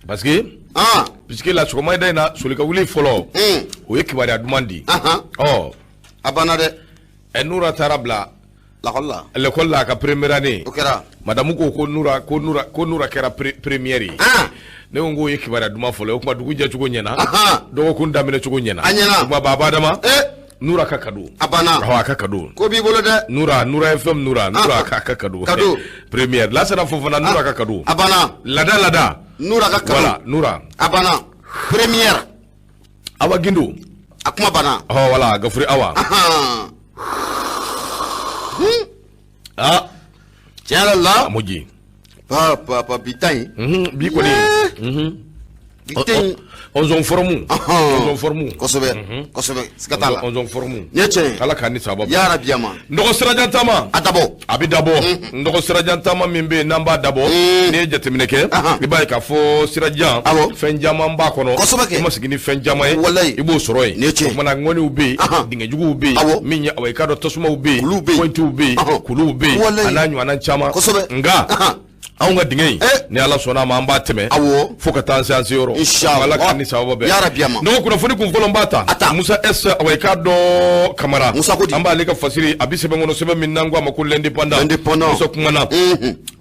Parce que puisque la sɔgɔmada in na soli ka wuli fɔlɔ, o ye kibaruya duman di. Ɔ A banna dɛ. Ɛ, Nura taara bila lakɔli la. L'école la, a ka première année. O kɛra. Madame ko Nura kɛra première ye. Ne ko k'o ye kibaruya duman fɔlɔ ye. O tuma dugu jɛcogo ɲɛna, dɔgɔkun daminɛ cogo ɲɛna. A ɲɛna. O tuma Baba Adama, Nura ka cadeau. A banna. Awɔ, a ka cadeau. Ko b'i bolo dɛ. Nura, Nura FM, Nura, Nura ka cadeau. Cadeau. Première. Lasana Fofana, Nura ka cadeau. A banna. Lada lada. Nura ka cadeau. Voilà, Nura. A banna, première. Awa Gindo. A kuma banna. Ɔ, voilà, Gafuri Awa. Ah. Tiɲɛ yɛrɛ la. Moji. Pa pa pa, bi ta in. Bi kɔni. Bi ta in. Onze forme. Onze forme. Kosɛbɛ kosɛbɛ, siga t'a la. Onze forme. Nin ye tiɲɛ ye. Ala k'an ni sababa. Yarabi ama. N dɔgɔ, sirajan taama. A dabɔ. A bɛ dabɔ. N dɔgɔ, sirajan taama min bɛ yen n'an b'a dabɔ, n'i ye jateminɛ kɛ, i b'a ye k'a fɔ sirajan, fɛn caman b'a kɔnɔ. Kosɛbɛ kɛ. I ma sigi ni fɛn caman ye. Walayi. I b'o sɔrɔ yen. Nin ye tiɲɛ ye. O kumana ŋɔniw bɛ yen, dingɛjuguw bɛ yen, min ye awa i k'a dɔn tasumaw bɛ yen, Kuluw bɛ yen. pointiw bɛ yen, kuluw bɛ yen, a n'a ɲɔgɔnna caman. Nka anw ka dingɛ in, ni Ala sɔnna a ma, an b'a tɛmɛ fo ka taa se an se yɔrɔ. Inshallah. Ala k'an ni sababa bɛn. Yarabi ama. N dɔgɔ, kunnafoni kun fɔlɔ n b'a ta. A ta. Musa S, awa i k'a dɔn Kamara. Musa ko di? An b'ale ka fasiri, a bɛ sɛbɛn kɔnɔ, sɛbɛn min n'an ko a ma ko L'Indépendant. L'Indépendant. Musa kumana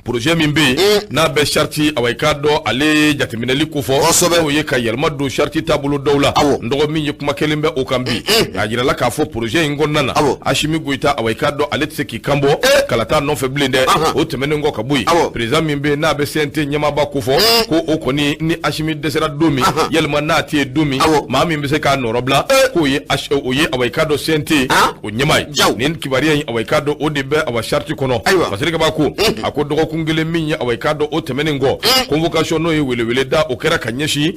projet min bɛ yen n'a bɛ charte, awa i k'a dɔn ale jateminɛli ko fɔ. N'o ye ka yɛlɛma don charte taabolo dɔw la. N dɔgɔ, min ye kuma kelen bɛ o kan bi, a jirala k'a fɔ projet in kɔnɔna na, Asimi Goyita, awa i k'a dɔn ale tɛ se k'i kan bɔ kalata nɔfɛ bilen dɛ. O tɛmɛnen kɔ ka bɔ yen, président min bɛ yen n'a bɛ CNT ɲɛmaaba ko fɔ, ko o kɔni ni Asimi dɛsɛra don min, yalima n'a tɛ yen don min, maa min bɛ se k'a nɔrɔbila, k'o ye o ye awa i k'a dɔn CNT o ɲɛmaa ye. Nin kibaruya in, awa i k'a dɔn o de bɛ awa charte kɔnɔ. Fasiri Kaba ko a ko dɔgɔkun kelen min ye, awa i k'a dɔn o tɛmɛnen kɔ, convocation n'o ye welewele da, o kɛra ka ɲɛsin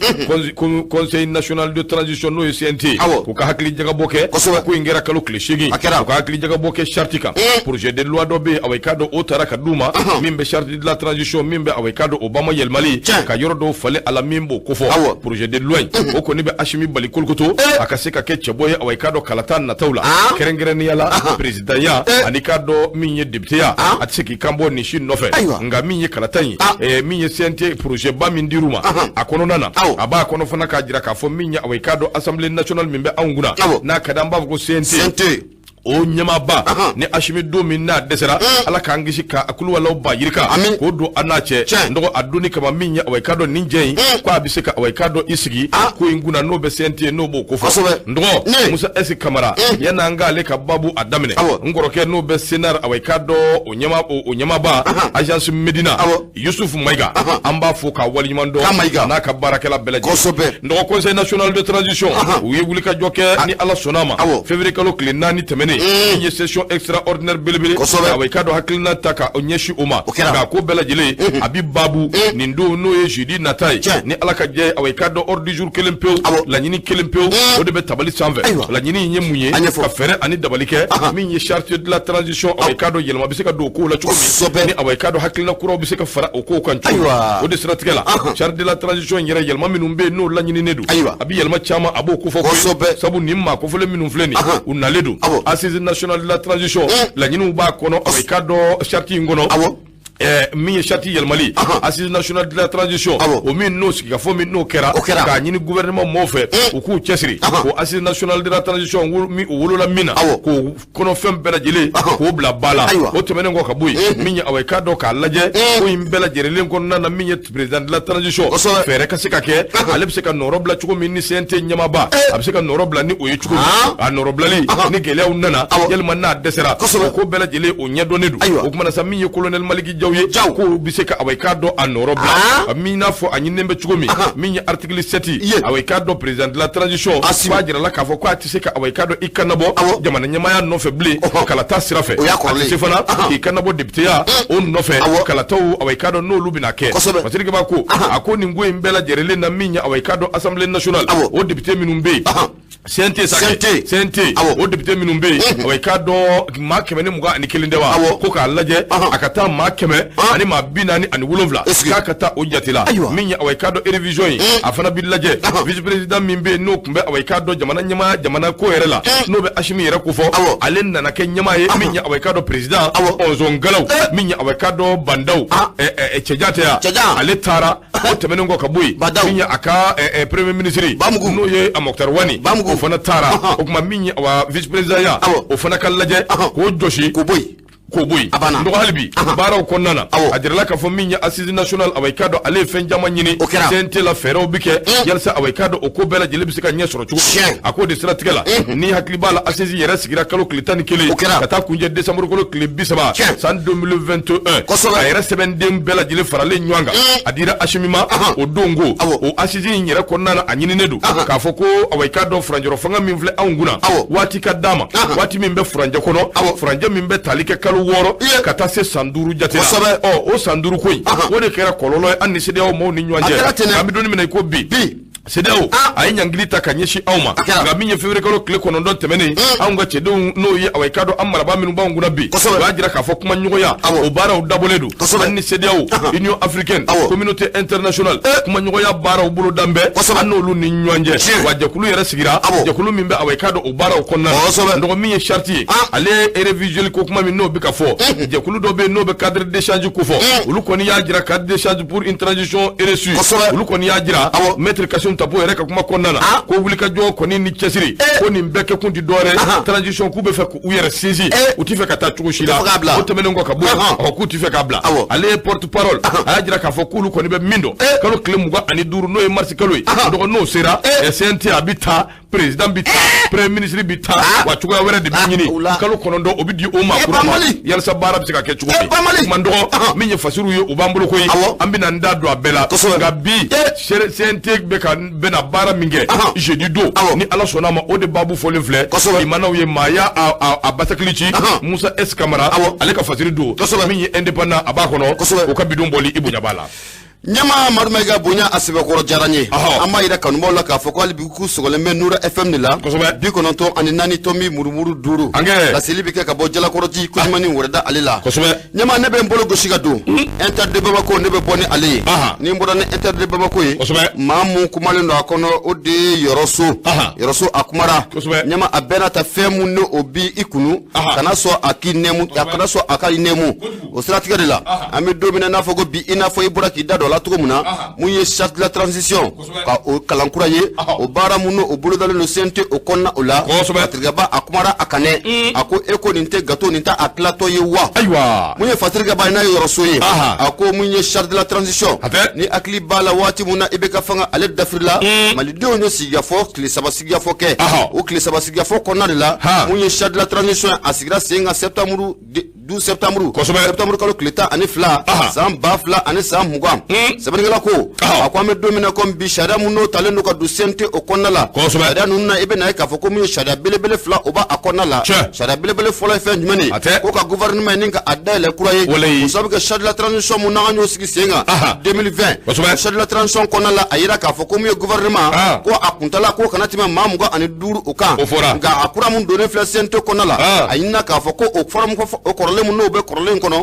Conseil national de transition, n'o ye CNT, k'u ka hakili jagabɔ kɛ. Ko in kɛra kalo tile 8, u ka hakili jagabɔ kɛ charte kan. Projet de loi dɔ bɛ yen, awa i k'a dɔn o taara ka d'u ma, min bɛ charte de la transition, min bɛ awa i k'a dɔn o bama yɛlɛmali ka yɔrɔ dɔw falen a la, min b'o kofɔ. Projet de loi in, o kɔni bɛ Asimi bali kolokoto a ka se ka kɛ cɛbɔ ye, awa i k'a dɔn kalata nataw la, kɛrɛnkɛrɛnnenya la présidentya ani k'a dɔn min ye députéya, a tɛ se k'i kan bɔ nin si nɔfɛ. Nka min ye kalata in ye, min ye CNT projet ba min dir'u ma, a kɔnɔna na, a b'a kɔnɔ fana k'a jira k'a fɔ min ye, awa i k'a dɔn Assemblée nationale min bɛ anw kunna, n'a ka di an b'a fɔ ko CNT, o ɲɛmaaba, ni Asimi don min n'a dɛsɛra, Ala k'an kisi ka kuluwalaw ba yirika k'o don an n'a cɛ. N dɔgɔ, a donni kama, min ye awa i k'a dɔn nin jɛ in, ko a bɛ se ka awa i k'a dɔn i sigi ko in kunna, n'o bɛ CNT, n'o b'o kofɔ. N dɔgɔ, Musa S Kamara, yan'an k'ale ka babu a daminɛ, n kɔrɔkɛ n'o bɛ Sénat, awa i k'a dɔn o ɲɛma o ɲɛmaaba agence Medina, Yusuf Mayiga, an b'a fo k'a waleɲuman dɔn n'a ka baarakɛla bɛɛ lajɛlen. N dɔgɔ, Conseil national de transition, u ye wulikajɔ kɛ, ni Ala sɔnna a ma, février kalo tile 4 tɛmɛnen, min ye session extraordinaire belebele, awa i k'a dɔn hakilina ta ka ɲɛsin o ma. Nka ko bɛɛ lajɛlen a bi baabu nin don, n'o ye jeudi nata ye, ni Ala ka jɛ, awa i k'a dɔn ordre du jour kelen pewu, laɲini kelen pewu, o de bɛ tabali sanfɛ. Laɲini in ye mun ye? Ka fɛɛrɛ ani dabali kɛ min ye charte de la transition, awa i k'a dɔn yɛlɛma bɛ se ka don o kow la cogo min, ni awa i k'a dɔn hakilina kuraw bɛ se ka fara o kow kan cogo min. O de siratigɛ la, charte de la transition in yɛrɛ, yɛlɛma minnu bɛ yen n'o laɲininen don, a bɛ yɛlɛma caman, a b'o kofɔ koyi. Sabu nin maa kofɔlen minnu filɛ nin, u nalen don Assise nationale de la transition, laɲiniw b'a kɔnɔ, awa i k'a dɔn charte in kɔnɔ, min ye charte yɛlɛmali, Assise nationale de la transition, o min n'o sigikafɔ min n'o kɛra k'a ɲini gouvernement mɔɔw fɛ u k'u cɛsiri ko Assise nationale de la transition min o wolola min na, k'o kɔnɔfɛn bɛɛ lajɛlen k'o bila ba la. O tɛmɛnen kɔ ka bɔ yen, min ye awa i k'a dɔn k'a lajɛ ko in bɛɛ lajɛlen kɔnɔna na, min ye président de la transition, fɛɛrɛ ka se ka kɛ ale bɛ se ka nɔrɔ bila cogo min, ni CNT ɲɛmaaba a bɛ se ka nɔrɔ bila ni o ye cogo min, a nɔrɔbilali ni gɛlɛyaw nana, yalima n'a dɛsɛra, o ko bɛɛ lajɛlen o ɲɛdɔnnen don. O kumana sa, min ye colonel Maliki Jaw ye, k'o bɛ se ka awa i k'a dɔn a nɔrɔ bila min n'a fɔ a ɲininen bɛ cogo min, min ye article 7, awa i k'a dɔn président de la transition b'a jirala k'a fɔ k'a tɛ se ka awa i k'a dɔn i kan nabɔ jamana ɲɛmaaya nɔfɛ bilen kalata sira fɛ, a tɛ se fana k'i kan nabɔ députéya o nɔfɛ kalataw, awa i k'a dɔn n'olu bɛna kɛ. Fasiri Kaba ko a ko nin ko in bɛɛ lajɛlen na, min ye awa i k'a dɔn Assemblée nationale, o député minnu bɛ yen. CNT sa CNT. CNT Awɔ. O député minnu bɛ yen, awa, i k'a dɔn maa 121 tɛ wa? Awɔ. Ko k'a lajɛ, a ka taa maa 147 Est-ce que k'a ka taa o jate la. Ayiwa. Min ye, awa, i k'a dɔn révision ye, a fana bɛ lajɛ. Vice président min bɛ yen, n'o tun bɛ, awa, i k'a dɔn jamana ɲɛmaa, jamana ko yɛrɛ la, n'o bɛ Asimi yɛrɛ ko fɔ, ale nana kɛ ɲɛmaa ye. Min ye, awa, i k'a dɔn président Ɔnzɔn Galaw, min ye, awa, i k'a dɔn Bandaw Cɛjan tɛ yan? Cɛjan. Ale taara. O tɛmɛnen kɔ ka bɔ yen, Badaw. min ye a ka premier ministre, Bamugu. n'o ye Moctar Ouane, Bamugu. o fana taara. O tuma min ye, awa, vice président ya, o fana ka lajɛ k'o jɔsi, k'o bɔ yen. K'o bɔ yen. A banna. Dɔgɔ hali bi baaraw kɔnɔna na, a jirala k'a fɔ min ye assise nationale, awa, i k'a dɔn ale ye fɛn caman ɲini. O kɛra. CNT la, fɛɛrɛw bi kɛ yalisa, awa, i k'a dɔn o ko bɛɛ lajɛlen bɛ se ka ɲɛ sɔrɔ cogo min. A k'o de siratigɛ la, ni hakili b'a la, assise yɛrɛ sigira kalo tile 11 O kɛra. ka taa kuncɛ décembre kalo tile 30 san 2021. A yɛrɛ sɛbɛnden bɛɛ lajɛlen faralen ɲɔgɔn kan, a dira Asimi ma o don ko o assise in yɛrɛ kɔnɔna na, a ɲininen don k'a fɔ ko, awa, i k'a dɔn furancɛrɔ fanga min filɛ anw kunna, waati ka d'a ma, waati min bɛ furancɛ kɔnɔ, furancɛ min bɛ tali kɛ kalo 6 ka taa se san 5 jate la. Ɔ, o san 5 ko in, o de kɛra kɔlɔlɔ ye an ni CEDEAO maaw ni ɲɔgɔn A cɛ. kɛra ten dɛ. An bɛ don min na i ko bi, CEDEAO a ye ɲangili ta ka ɲɛsin anw ma. Nka min ye février kalo tile 9 tɛmɛnen, anw ka cɛdenw, n'o ye, awa, i k'a dɔn an marabaa minnu b'anw kunna bi, o y'a jira k'a fɔ kuma ɲɔgɔnya o baaraw dabɔlen don an ni CEDEAO, Union africaine, communauté internationale, kuma ɲɔgɔnya baaraw bolo dan bɛɛ an n'olu ni ɲɔgɔn cɛ. Wa jɛkulu yɛrɛ sigira, jɛkulu min bɛ, awa, i k'a dɔn o baaraw kɔnɔna na. Dɔgɔ min ye charte ye, ale ye révision ko kuma min n'o bɛ ka fɔ, jɛkulu dɔ bɛ yen n'o bɛ cadre d'échange ko fɔ, olu kɔni y'a jira, cadre d'échange pour une transition réussie, olu kɔni y'a jira, maître Kassoum Tapo yɛrɛ ka kuma kɔnɔna na, ko wulikajɔ kɔni ni cɛsiri ko nin bɛɛ kɛ kun ti dɔwɛrɛ ye, transition k'u bɛ fɛ k'u yɛrɛ sinsin, u ti fɛ ka taa cogo si la. O tɛmɛnen kɔ ka bɔ yen, ɔ, k'u ti fɛ k'a bila. Ale ye porte parole, a y'a jira k'a fɔ k'olu kɔni bɛ min dɔn, kalo tile 25, n'o ye marisi kalo ye, dɔgɔ n'o sera, CNT a bɛ taa, président bɛ taa, premier ministre bɛ taa, wa cogoya wɛrɛ de bɛ ɲini. Kalo 9 o bɛ di o maa kura ma yalisa baara bɛ se ka kɛ cogo min. Kuma dɔgɔ min ye fasiru ye, o b'an bolo koyi, an bɛna n da don a bɛɛ la. Nka bi CNT bɛ ka bɛna baara min kɛ jeudi don, ni Ala sɔnna a ma, o de baabu fɔlen filɛ. Limanaw ye maaya a basakili ci Musa S Kamara, ale ka fasiri don. Min ye indépendant, a b'a kɔnɔ, o ka bidon bɔli i bonya b'a la. Ɲɛma Madu Mayiga, bonya a sɛbɛkɔrɔ diyara n ye. An b'a yira kanubaw la k'a fɔ ko hali bi k'u sɔgɔlen bɛ Nura FM de la, 94.5. Laseli bɛ kɛ ka bɔ Jalakɔrɔji Kojumani wɛrɛda ale la. Ɲɛma, ne bɛ n bolo gosi ka don Inter de Bamako, ne bɛ bɔ ni ale ye. Ni n bɔra ni Inter de Bamako ye, maa mun kumalen don a kɔnɔ, o de ye Yɔrɔso. Yɔrɔso a kumara. Ɲɛma, a bɛɛ n'a ta, fɛn mun ne o bi i kunu, kana sɔn a k'i nɛmu, a kana sɔn a ka i nɛmu. O siratigɛ de la, an bɛ don min na i n'a fɔ ko bi, i n'a fɔ i bɔra k'i da don a la cogo min na, mun ye charte de la transition ka o kalan kura ye, o baara mun o bolodalen don CNT o kɔnɔna o la. Fatirikaba a kumara a kanɛ, a ko e ko nin tɛ gâteau nin t'a a tilatɔ ye wa? Ayiwa. Mun ye Fatirikaba ye, n'a ye Yɔrɔso ye, a ko mun ye charte de la transition, ni hakili b'a la, waati mun na i bɛ ka fanga ale dafirila, malidenw ye sigikafɔ tile 3 sigikafɔ kɛ. O tile 3 sigikafɔ kɔnɔna de la, mun ye charte de la transition, a sigira sen kan septembre 12 septembre, septembre kalo tile 12 san 2020. Sɛbɛnnikɛla ko, a ko an bɛ don min na komi bi, sariya mun n'o talen don ka don CNT o kɔnɔna la, sariya ninnu na, i bɛ na ye k'a fɔ ko mun ye sariya belebele fila, o b'a kɔnɔna la. Sariya belebele fɔlɔ ye fɛn jumɛn ye? Ko ka gouvernement nin ka a dayɛlɛ kura ye, o sababu kɛ charte de la transition mun n'an y'o sigi sen kan 2020. Charte de la transition kɔnɔna la, a yira k'a fɔ ko mun ye gouvernement, ko a kuntala ko kana tɛmɛ maa 25 o kan. Nka a kura mun donnen filɛ CNT kɔnɔna la, a ɲinina k'a fɔ ko o fɔra o kɔrɔlen mun n'o bɛ kɔrɔlen kɔnɔ, o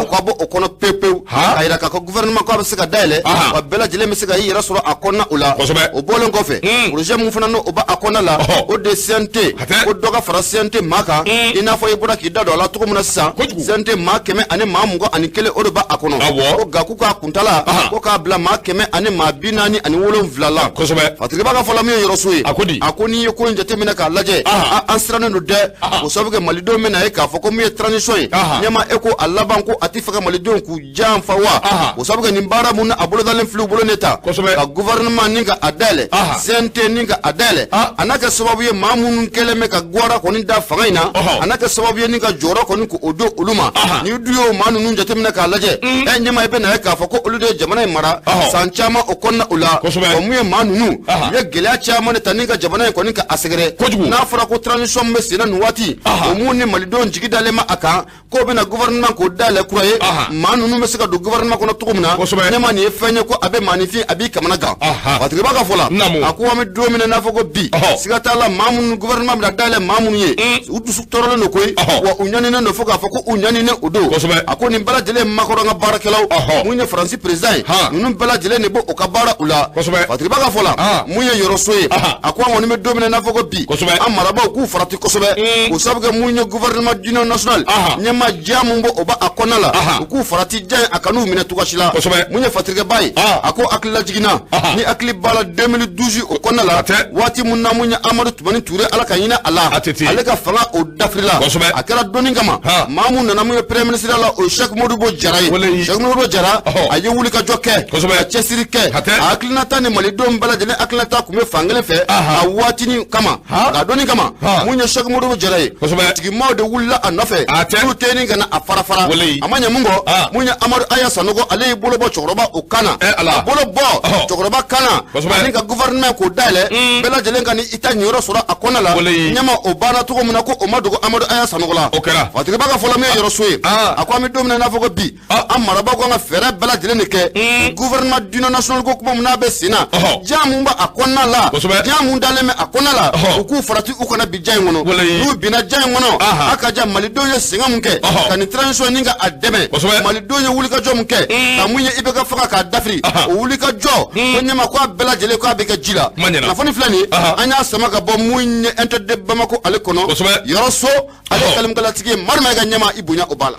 ka bɔ o kɔnɔ pewu pewu, k'a yira k'a fɔ gouvernement ko a bɛ se ka dayɛlɛ, wa bɛɛ lajɛlen bɛ se ka i yɛrɛ sɔrɔ a kɔnɔna o la. O bɔlen kɔfɛ, projet mun fana n'o b'a kɔnɔna la, o de CNT, ko dɔ ka fara CNT maa kan, i n'a fɔ i bɔra k'i da don a la cogo min na sisan, CNT maa 121, o de b'a kɔnɔ. Ko nka k'u k'a kuntala ko k'a bila maa 147 la. Fatirikaba ka fɔ la, min ye Yɔrɔso ye, a ko n'i ye ko in jateminɛ k'a lajɛ, an sirannen don dɛ. O sababu kɛ malidenw bɛ na ye k'a fɔ ko min ye transition ye, ɲɛma, e ko a laban ko a tɛ fɛ ka malidenw k'u janfa wa? O sababu kɛ nin baara mun a bolodalen filɛ u bolo ne ta ka gouvernement ni ka a dayɛlɛ, CNT ni ka a dayɛlɛ, a n'a kɛ sababu ye maa minnu kɛlen bɛ ka gwara kɔni da fanga in na, a n'a kɛ sababu ye ni ka jɔyɔrɔ kɔni k'o don olu ma. Ni du y'o maa ninnu jateminɛ k'a lajɛ, ɛ ɲɛma, i bɛ na ye k'a fɔ ko olu de ye jamana in mara san caman o kɔnɔna o la. O mun ye maa ninnu, u ye gɛlɛya caman de ta ni ka jamana in kɔni ka a sɛgɛrɛ. N'a fɔra ko transition bɛ sen na nin waati, o mun ni malidenw jigi dalen ma a kan. K'o bɛna gouvernement k'o dayɛlɛ kura ye, maa ninnu bɛ se ka don gouvernement kɔnɔ cogo min na. Ne ma nin ye fɛn ye ko a bɛ maaninfin a b'i kamana gan. Fatigibaa ka fɔ la, a ko an bɛ don min na, n'a fɔ ko bi, siga t'a la, maa minnu gouvernement bɛna dayɛlɛ maa minnu ye, u dusu tɔɔrɔlen don koyi, wa u ɲaninen don fo k'a fɔ ko u ɲaninen o don. A ko nin bɛɛ lajɛlen makɔrɔ n ka baarakɛlaw, mun ye Faransi président ye, ninnu bɛɛ lajɛlen de b'o o ka baara u la. Fatigibaa ka fɔ la, mun ye yɔrɔso ye, a ko an kɔni bɛ don min na, n'a fɔ ko bi, an marabaaw k'u farati kosɛbɛ, o sababu kɛ mun ye gouvernement d'union nationale ɲɛma diya mun b'o o b'a a kɔnɔna la, u k'u farati diya a kan'u minɛ cogoya si la. Mun ye Fatirikɛba ye, a ko hakilila jiginna ni hakili b'a la 2012 o kɔnɔna la, waati mun na mun ye Amadu Tumani Ture, Ala ka hinɛ a la, ale ka fanga o dafirila, a kɛra dɔnni kama, maa mun nana mun ye premier ministre la, o ye Cheikh Modibo Jara ye. Cheikh Modibo Jara, a ye wulikajɔ kɛ ka cɛsiri kɛ, a hakilinata ni malidenw bɛɛ lajɛlen hakilinata tun bɛ fankelen fɛ a waatinin kama. Nka dɔnni kama, mun ye Cheikh Modibo Jara ye, tigimaw de wulila a nɔfɛ k'u tɛ nin ka na a fara fara. A ma ɲɛ mun kɔ, mun ye Amadu Aya Sanogo, ale y'i bolo bɔ cɛkɔrɔba o kan na, a bolo bɔ cɛkɔrɔba kan na ani ka gouvernement k'o dayɛlɛ, bɛɛ lajɛlen ka ni i ta ɲiyɔrɔ sɔrɔ a kɔnɔna la. Ɲɛma o banna cogo min na, ko o ma dogo Amadu Aya Sanogo la. Fatigiba ka fɔlɔ, min ye yɔrɔso ye, a ko an bɛ don min na, n'a fɔ ko bi, an marabaaw kan ka fɛɛrɛ bɛɛ lajɛlen de kɛ gouvernement d'union nationale ko kuma mun n'a bɛ sen na, diya mun b'a a kɔnɔna la, diya mun dalen bɛ a kɔnɔna la, u k'u farati u kana bin diya in kɔnɔ. N'u binna diya in kɔnɔ, a ka ja malidenw ye sɛgɛn mun kɛ ka nin transition nin ka a dɛmɛ, malidenw ye wulikajɔ mun kɛ ka mun ye IBK faga k'a dafiri, o wulikajɔ ko ɲɛma ko a bɛɛ lajɛlen ko a bɛ kɛ ji la. Kunnafoni filɛ nin ye, an y'a sama ka bɔ mun ye Inter de Bamako ale kɔnɔ, yɔrɔ so ale kalimakalatigi ye Madu Mayiga ɲɛma, i bonya o b'a la.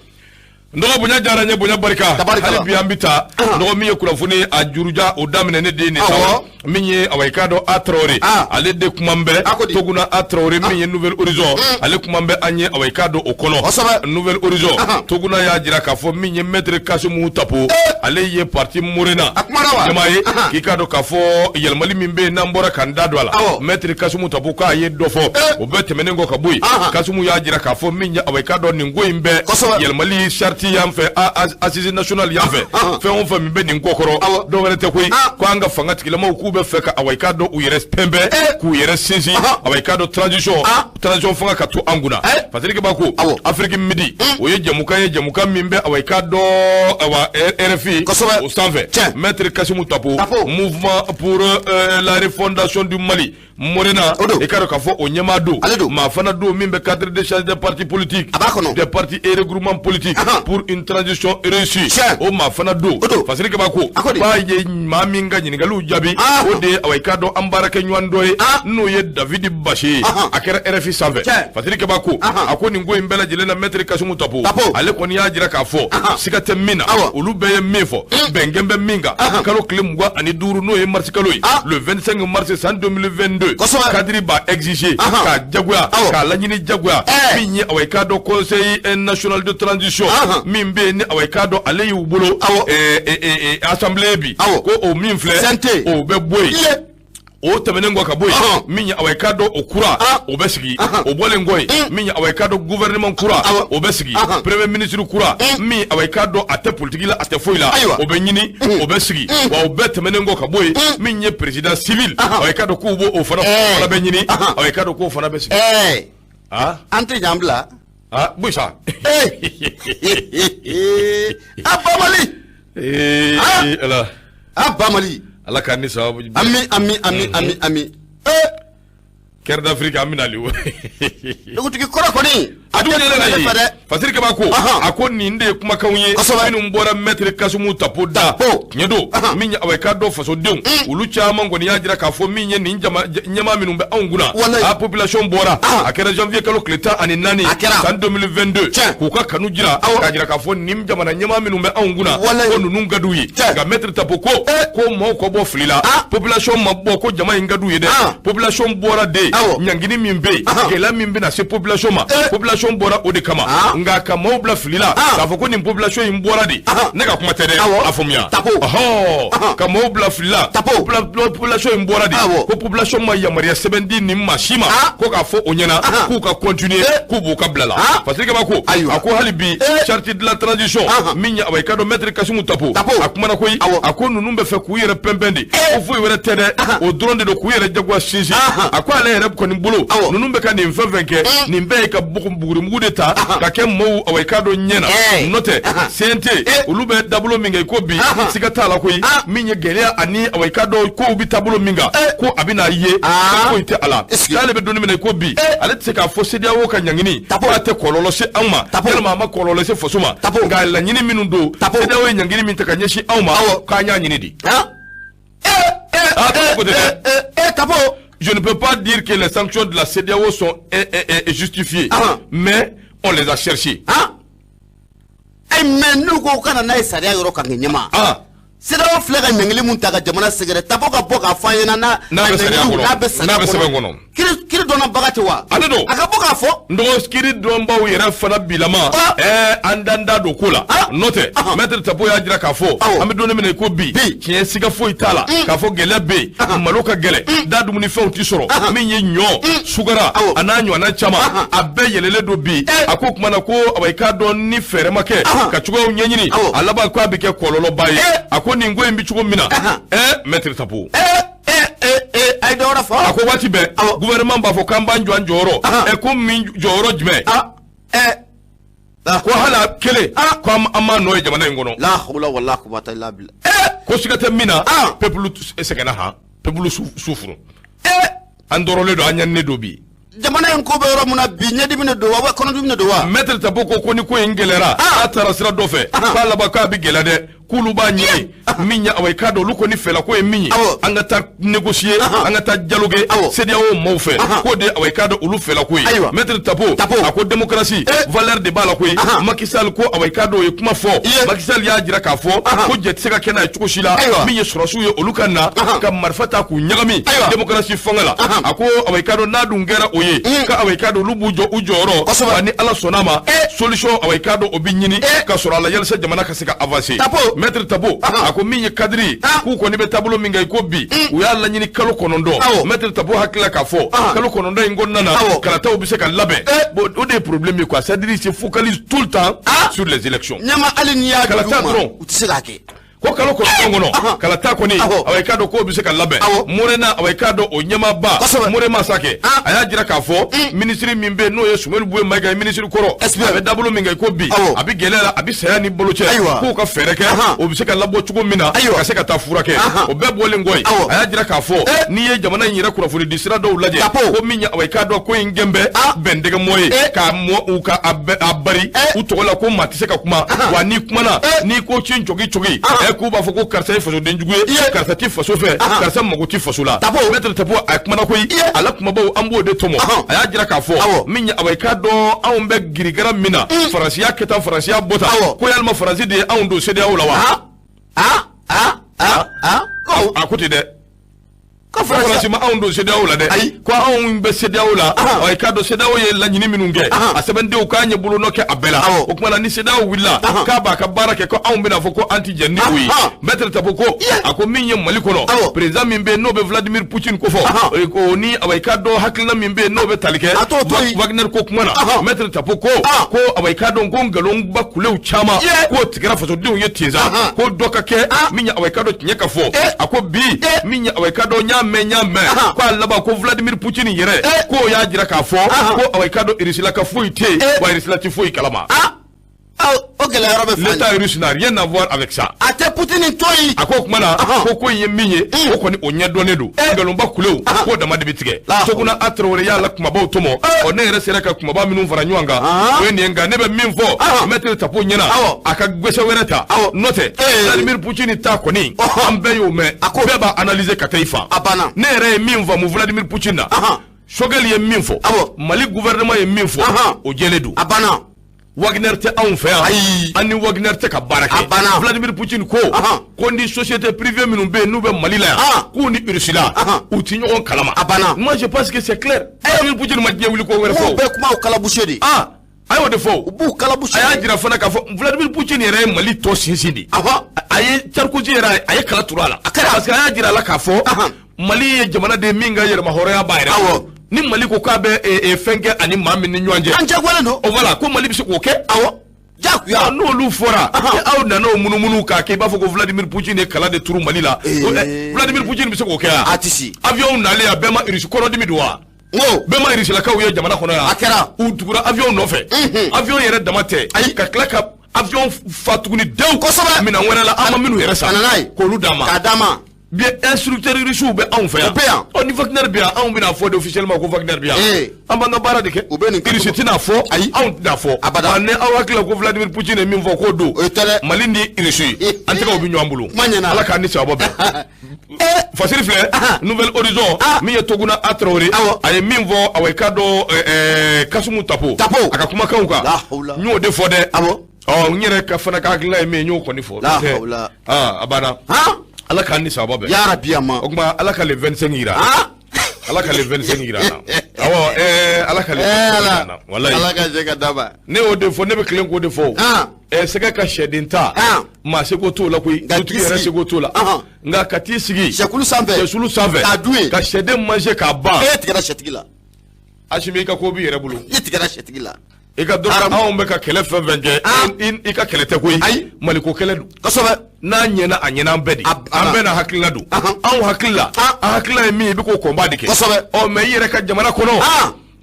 N dɔgɔ, bonya diyara n ye, bonya barika. Hali bi an bɛ taa, dɔgɔ, min ye kunnafoni a juruja o daminɛ ne den de sa, min ye awa i k'a dɔn a Traoré, ale de kuma bɛ Toguna a Traoré, min ye Nouvel Horizon, ale kuma bɛ an ye awa i k'a dɔn o kɔnɔ Nouvel Horizon. Toguna y'a jira k'a fɔ min ye maître Kasimu Tapo, ale ye parti Morena jama ye, k'i k'a dɔn k'a fɔ yɛlɛmali min bɛ yen n'an bɔra k'an da don a la, maître Kasimu Tapo k'a ye dɔ fɔ. O bɛɛ tɛmɛnen kɔ ka bɔ yen, Kasimu y'a jira k'a fɔ min ye awa i k'a dɔn nin ko in bɛɛ yɛlɛmali charte yan fɛ, assise nationale yan fɛ, fɛn o fɛn min bɛ nin kɔ kɔrɔ, dɔw wɛrɛ tɛ koyi, ko an ka fanga tigilamaw k'u bɛ fɛ ka awa i k'a dɔn u yɛrɛ pɛnpɛn k'u yɛrɛ sinsin, awa i k'a dɔn transition fanga ka to an kunna. Patrick b'a ko Afrique Midi, o ye jamukan ye, jamukan min bɛ awa i k'a dɔn awa RFI o sanfɛ. Maître Kasimu Tapo, Mouvement pour la refondation du Mali Morena, i k'a dɔn k'a fɔ o ɲɛmaa don, maa fana don min bɛ cadre d'échange des partis politiques, des partis et regroupements politiques pour une transition réussie, o maa fana don. Fasiri Kaba ko k'a ye maa min ka ɲininkaliw jaabi, o de ye awa i k'a dɔn an baarakɛ ɲɔgɔn dɔ ye, n'o ye David Bache ye, a kɛra RFI sanfɛ. Fasiri Kaba ko a ko nin ko in bɛɛ lajɛlen na, maître Kasimu Tapo, ale kɔni y'a jira k'a fɔ siga tɛ min na, olu bɛɛ ye min fɔ, bɛnkɛn bɛ min kan, kalo tile 25, n'o ye marisi kalo ye, le 25 mars san 2022, cadre b'a exiger k'a jagoya, k'a laɲini jagoya, min ye awa i k'a dɔn conseil national de transition min bɛ yen ni awa i k'a dɔn ale y'u bolo assemblée bi, ko o min filɛ o bɛ bɔ yen. O tɛmɛnen kɔ ka bɔ yen, min ye awa i k'a dɔn o kura o bɛ sigi. O bɔlen kɔ yen, min ye awa i k'a dɔn gouvernement kura o bɛ sigi, premier ministre kura min awa i k'a dɔn a tɛ politique la, a tɛ foyi la, o bɛ ɲini, o bɛ sigi. Wa o bɛɛ tɛmɛnen kɔ ka bɔ yen, min ye président civil, awa i k'a dɔn k'u b'o fana bɛ ɲini, awa i k'a dɔn k'o fana bɛ sigi. An tɛ ɲan bila. Ah, Busa. A Bamali. Ala. A Bamali. Ala k'an ni sababu. Ami, ami, ami, ami, ami. Cœur d'Afrique, an bɛna o. Dugutigi kɔrɔ kɔni. A tɛ ne fɛ dɛ. Fasiri Kaba ko a ko nin de ye kumakanw ye minnu bɔra maître Kasimu Tapo da. Tiɲɛ don, min ye awa i k'a dɔn fasodenw olu caman kɔni y'a jira k'a fɔ min ye nin jama ɲɛmaa minnu bɛ anw kunna, a population bɔra, a kɛra janvier kalo tile 14 san 2022, k'u ka kanu jira, k'a jira k'a fɔ nin jamana ɲɛmaa minnu bɛ anw kunna, ko ninnu ka d'u ye. Nka maître Tapo ko maaw ka bɔ fili la, population ma bɔ ko jama in ka d'u ye dɛ. Population bɔra de ɲangini min bɛ yen, gɛlɛya min bɛna se population ma, population bɔra o de kama. Nka ka maaw bila fili la k'a fɔ ko nin population in bɔra de, ne ka kuma tɛ dɛ, a faamuya, ka maaw bila fili la, population in bɔra de ko population ma yamaruya sɛbɛn di nin maa si ma ko k'a fɔ o ɲɛna k'u ka continuer, k'u b'u ka bila la. Fasiri Kaba ko a ko hali bi charte de la transition min ye awa i ka dɔn maître Kasimu Tapo a kumana koyi, a ko ninnu bɛ fɛ k'u yɛrɛ pɛnpɛn de, ko foyi wɛrɛ tɛ dɛ, o dɔrɔn de don, k'u yɛrɛ jagoya sinsin. A ko ale yɛrɛ kɔni bolo, ninnu bɛ ka nin fɛn fɛn kɛ, nin bɛɛ ye ka bugurimugu de ta ka kɛ maaw awa i k'a dɔn ɲɛ na n'o tɛ CNT olu bɛ dabolo min kɛ ko bi siga t'a la koyi min ye gɛlɛya ani awa i k'a dɔn kow bɛ taabolo min kan ko a bɛna ye foyi tɛ a la k'ale bɛ don min na ko bi ale tɛ se k'a fɔ CEDEAO ka ɲangini k'a tɛ kɔlɔlɔ se anw ma walima a ma kɔlɔlɔ se faso ma nka laɲini minnu don CEDEAO ye ɲangini min ta ka ɲɛsin anw ma k'an y'a ɲini de. Tapo. Je ne peux pas dire que les sanctions de la CEDEAO sont justifiées, mais on les a cherchées. Mais n'u ko kana n'a ye sariya yɔrɔ kan ɲɛma. CEDEAO filɛ ka ɲangili mun ta ka jamana sɛgɛrɛ Tapo ka bɔ k'a fɔ an ɲɛna n'a bɛ sariya kɔnɔ, n'a bɛ sɛbɛn kɔnɔ. Kiri dɔnna baga tɛ wa? Ale don. A ka bɔ k'a fɔ. N dɔgɔ kiri dɔnbaw yɛrɛ fana bilama. An dan da don ko la. N'o tɛ maître Tapo y'a jira k'a fɔ an bɛ don min na i ko bi tiɲɛ siga foyi t'a la k'a fɔ gɛlɛya bɛ yen malo ka gɛlɛn da dumunifɛnw tɛ sɔrɔ min ye ɲɔ sukara a n'a ɲɔgɔnna caman a bɛɛ yɛlɛlen don bi a ko tuma na ko awa i k'a dɔn ni fɛɛrɛ ma kɛ ka cogoyaw ɲɛɲini a laban k'a bɛ kɛ kɔlɔlɔba ye a ko nin ko in bɛ cogo min na maître Tapo. A ye dɔ wɛrɛ fɔ. A ko waati bɛɛ gouvernement b'a fɔ k'an b'an jɔ an jɔyɔrɔ ko min jɔyɔrɔ jumɛn ko hali a kelen ko an m'a nɔ ye jamana in kɔnɔ. La hawla wala quwwata illa billah. Ko siga tɛ min na peuple sɛgɛnna han peuple souffre. An tɔɔrɔlen don an ɲaninen don bi. Jamana in ko bɛ yɔrɔ min na bi ɲɛdimi de don wa kɔnɔdimi de don wa. Maître Tapo ko ni ko in gɛlɛyara a taara sira dɔ fɛ k'a laban k'a bɛ gɛlɛya dɛ. K'olu b'a ɲini min ye awa i k'a dɔn olu kɔni fɛla ko ye min ye an ka taa négocier an ka taa dialoguer CEDEAO maaw fɛ k'o de awa i k'a dɔn olu fɛla ko ye. Maître Tapo a ko démocratie valeur de b'a la koyi. Macky Sall ko awa i k'a dɔn o ye kuma fɔ. Macky Sall y'a jira k'a fɔ ko jɛ tɛ se ka kɛ n'a ye cogo si la min ye sɔrɔsiw ye olu ka na ka marifa ta k'u ɲagami démocratie fanga la. A ko awa i k'a dɔn n'a dun kɛra o ye ka awa i k'a dɔn olu b'u jɔ u jɔyɔrɔ wa ni Ala sɔnn'a ma solution awa i k'a dɔn o bɛ ɲini ka sɔrɔ a la yalisa jamana ka se ka avancer. Maître Tapo a ko min ye cadre ye k'u kɔni bɛ taabolo min kan i ko bi u y'a laɲini kalo 9. Maître Tapo hakili la k'a fɔ kalo 9 in kɔnɔna na kalataw bɛ se ka labɛn. Bon o de ye problème ye quoi, c'est-à-dire il se focalise tout le temps sur les élections. Ɲama hali n'i y'a kalata dɔrɔn u tɛ se k'a kɛ. Ko kalo 9 kɔnɔ kalata kɔni awa i k'a dɔn k'o bɛ se ka labɛn. Morena awa i k'a dɔn o ɲɛmaaba More Masakɛ a y'a jira k'a fɔ minisiri min bɛ yen n'o ye Soumaïla Bouye Maïga ye minisiri kɔrɔ a bɛ dabolo min kɛ ko bi a bɛ gɛlɛya la a bɛ saya ni bolo cɛ k'o ka fɛɛrɛ kɛ o bɛ se ka labɔ cogo min na ka se ka taa furakɛ o bɛɛ bɔlen kɔ yen a y'a jira k'a fɔ n'i ye jamana in yɛrɛ kunnafoni di sira dɔw lajɛ ko min ye awa i k'a dɔn ko in gɛn bɛ bɛndɛgɛmɔ ye k'a mɔ u ka a bari u tɔgɔ la ko maa tɛ se ka kuma wa n'i kumana n'i ko ci cogi cogi k'u b'a fɔ ko karisa ye fasoden jugu ye karisa tɛ faso fɛ karisa mago tɛ faso la. Maître Tapo a kumana koyi a la kumabaw an b'o de tɔmɔ. A y'a jira k'a fɔ min ye awa i k'a dɔn anw bɛ girigara min na faransiya kɛ tan faransiya bɔ tan ko yalima faransi de ye anw don CEDEAO la wa. A ko ten dɛ. Ko faransi ma anw don CEDEAO la dɛ. Ko anw bɛ CEDEAO la i k'a dɔn CEDEAO ye laɲini minnu kɛ a sɛbɛndenw k'an ye bolonɔ kɛ a bɛɛ la o tuma na ni CEDEAO wulila k'a b'a ka baara kɛ ko anw bɛna fɔ ko an ti jɛn ni o ye. Maître Tapo ko a ko min ye Mali kɔnɔ président min bɛ yen n'o bɛ Vladimir Poutine ko fɔ o ni awa i k'a dɔn hakilina min bɛ yen n'o bɛ tali kɛ Wagner ko kuma na. Maître Tapo ko ko awa i k'a dɔn ko nkalonba kulew caman k'o tigɛra fasodenw ye ten sa ko dɔ ka kɛ min ye awa i k'a dɔn tiɲɛ ka fɔ. A ko bi min ye awa i k'a dɔn n y'a mɛn k'a laban ko Vladimir Poutine yɛrɛ k'o y'a jira k'a fɔ ko awa i k'a dɔn Irisila ka foyi tɛ yen wa Irisila tɛ foyi kalama. O gɛlɛya yɔrɔ bɛ filɛ. L'État russe n'a rien à voir avec ça. A tɛ Poutine to yen. A ko o tuma na ko in ye min ye o kɔni o ɲɛdɔnnen don nkalonba kulew k'o dama de bɛ tigɛ. Soguna a Tarawele y'a la kumabaw tɔmɔ ɔ ne yɛrɛ sera ka kumaba minnu fara ɲɔgɔn kan o ye nin ye nka ne bɛ min fɔ Maître Tapo ɲɛna a ka gbɛsɛ wɛrɛ ta n'o tɛ Vladimir Poutine ta kɔni an bɛɛ y'o mɛn bɛɛ b'a analyser ka taa i fan. A banna. Ne yɛrɛ ye min faamu Vladimir Poutine na Choguel ye min fɔ Mali gouvernement ye min fɔ o jɛlen don. A banna. Wagner tɛ anw fɛ yan an ni Wagner tɛ ka baara kɛ. Vladimir Poutine ko ko ni société privée minnu bɛ yen n'u bɛ Mali la yan k'u ni Russie la u tɛ ɲɔgɔn kalama. Moi je pense que c'est clair. Vladimir Poutine ma diɲɛ wuli ko wɛrɛ fɔ. U bɛɛ kumaw kalabuse de. A y'o de fɔ. U b'u kalabuse. A y'a jira fana k'a fɔ Vladimir Poutine yɛrɛ ye Mali tɔ sinsin de. A ye Sarkozy yɛrɛ a ye kala turu a la. Parce que a y'a jira a la k'a fɔ Mali ye jamana de ye min ka yɛrɛmahɔrɔnya b'a yɛrɛ. Ni Mali ko k'a bɛ fɛn kɛ ani maa min ni ɲɔgɔn cɛ. An jagoyalen don. O voilà ko Mali bɛ se k'o kɛ. Awɔ. Jagoya. N'olu fɔra aw nana o munumunu k'a kɛ i b'a fɔ ko Vladimir Poutine ye kala de turu Mali la. Vladimir Poutine bɛ se k'o kɛ wa? A tɛ se. Avion nalen a bɛɛ ma Russie kɔnɔdimi don wa? Bɛɛ ma Irisilakaw ye jamana kɔnɔ yan. A kɛra. U tugura avion nɔfɛ. Avion yɛrɛ dama tɛ. Ayi. Ka tila ka avion fa tuguni dewu. Kosɛbɛ. Minɛn wɛrɛ la an ma minnu yɛrɛ san. Ka na n'a ye. K'olu d'a ma. K'a d'a ma. Bien instructeur russiw bɛ anw fɛ yan. U bɛ yan. Ɔ ni Wagner bɛ yan, anw bɛna fɔ de officiellement ko Wagner bɛ yan. Ee. An b'an ka baara de kɛ. U bɛ nin kɛ. Irisi tɛna fɔ. Ayi. Anw tɛna fɔ. Abada. Ni aw hakili la ko Vladimir Poutine ye min fɔ k'o don. O tɛ dɛ. Mali ni Irisi an tɛgɛw bɛ ɲɔgɔn bolo. Kuma ɲɛna. Ala k'an ni sababa bɛn. Fasiri filɛ Nouvel Horizon min ye Toguna A Traoré a ye min fɔ awa i k'a dɔn Kasumu Tapo Tapo a ka kumakanw kan La hawla. n y'o de fɔ dɛ. Awɔ. Ɔ n yɛrɛ ka fana ka hakilina ye min ye n y'o kɔni fɔ. La hawla. A banna. Han. Ala k'an ni sababa bɛn. Ya Rabbi ama. O tuma Ala ka le 25 yira. Han. Ala ka le 25 yira an na. Awɔ Ala ka le 25 yira an na. Walayi. Ala ka jɛ ka d'a ma. Ne y'o de fɔ, ne bɛ tilen k'o de fɔ. Sɛgɛ ka sɛden ta. Maa seko t'o la koyi. Dutigi yɛrɛ seko t'o la. Nka ka t'i sigi. Sɛkulu sanfɛ. Sɛsulu sanfɛ. K'a dun yen. Ka sɛden manger k'a ban. E tigɛra sɛtigi la. Asimi i ka ko b'i yɛrɛ bolo. I tigɛra sɛtigi la. I ka dɔrɔn anw bɛ ka kɛlɛ fɛn fɛn kɛ, i ka kɛlɛ tɛ koyi. Ayi. Maliko kɛlɛ don. Kosɛbɛ. N'a ɲɛna a ɲɛna an bɛɛ de. An bɛɛ n'a hakilina don. Anw hakili la. An hakilina ye min ye i bɛ k'o combat de kɛ. Kosɛbɛ. Ɔ mais i yɛrɛ ka jamana kɔnɔ.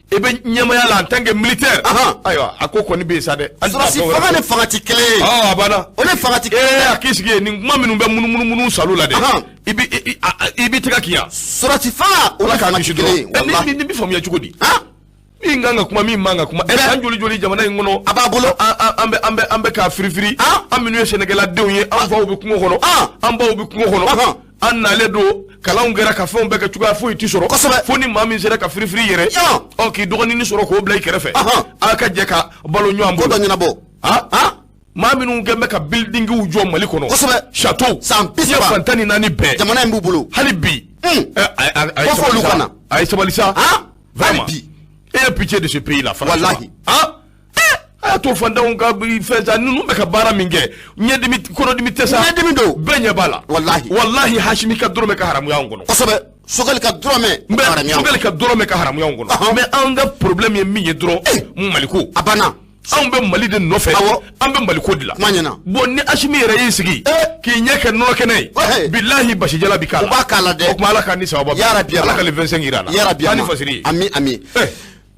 I bɛ ɲɛmaya la en tant que militaire. Ayiwa a ko kɔni bɛ yen sa dɛ. Sɔrɔsi fanga ni fanga ti kelen ye. A banna. O ni fanga ti kelen ye. A k'i sigi yen nin kuma minnu bɛ munumunu salo la dɛ. I b'i tɛgɛ k'i yan. Sɔrɔsi fanga o ni fanga ti kelen ye. Walahi. Nin bɛ faamuya cogo di? Min kan ka kuma min man ka kuma. San joli joli jamana in kɔnɔ. A b'a bolo. An bɛ k'a firifiri. An minnu ye sɛnɛkɛladenw ye an faw bɛ kungo kɔnɔ. An baw bɛ kungo kɔnɔ. An nalen don kalanw kɛra ka fɛnw bɛɛ kɛ cogoya foyi ti sɔrɔ. Kosɛbɛ. Fo ni maa min sera ka firifiri yɛrɛ. Ɔ k'i dɔgɔnin sɔrɔ k'o bila i kɛrɛfɛ. A ka jɛ ka balo ɲɔgɔn bolo. Ko dɔ ɲɛnabɔ. Maa minnu kɛn bɛ ka buildingiw jɔ Mali kɔnɔ. Kosɛbɛ. Château. San 30. Diɲɛ fan 14 bɛɛ. Jamana in b'u bolo. Hali bi. Ko fɔ olu ka na. A ye sabali sa. Hali bi. Ayez pitié de ce pays là franchement. Wallahi. A y'a to fantanw ka fɛn sa ninnu bɛ ka baara min kɛ ɲɛdimi kɔnɔdimi tɛ sa. Ɲɛdimi don. Bɛɛ ɲɛ b'a la. Wallahi. Wallahi Hasimi ka dɔrɔmɛ ka haramuya anw kɔnɔ. Kosɛbɛ. Sogɛli ka dɔrɔmɛ ka haramuya. Sogɛli ka dɔrɔmɛ ka haramuya anw kɔnɔ. Mais anw ka problème ye min ye dɔrɔn Maliko. A banna. Anw bɛ Mali de nɔfɛ. Awɔ. An bɛ Maliko de la. Kuma ɲɛna. Bon ni Asimi yɛrɛ y'i sigi. K'i ɲɛ kɛ nɔnɔ kɛnɛ ye. Bilahi basijala bi k'a la. U b'a k'a la dɛ. O tuma Ala k'an ni sababa bɛn. Ya Rabbi. Ala ka le 25 yira an na. Ya Rabbi. Taa ni fasiri ye. Ami ami.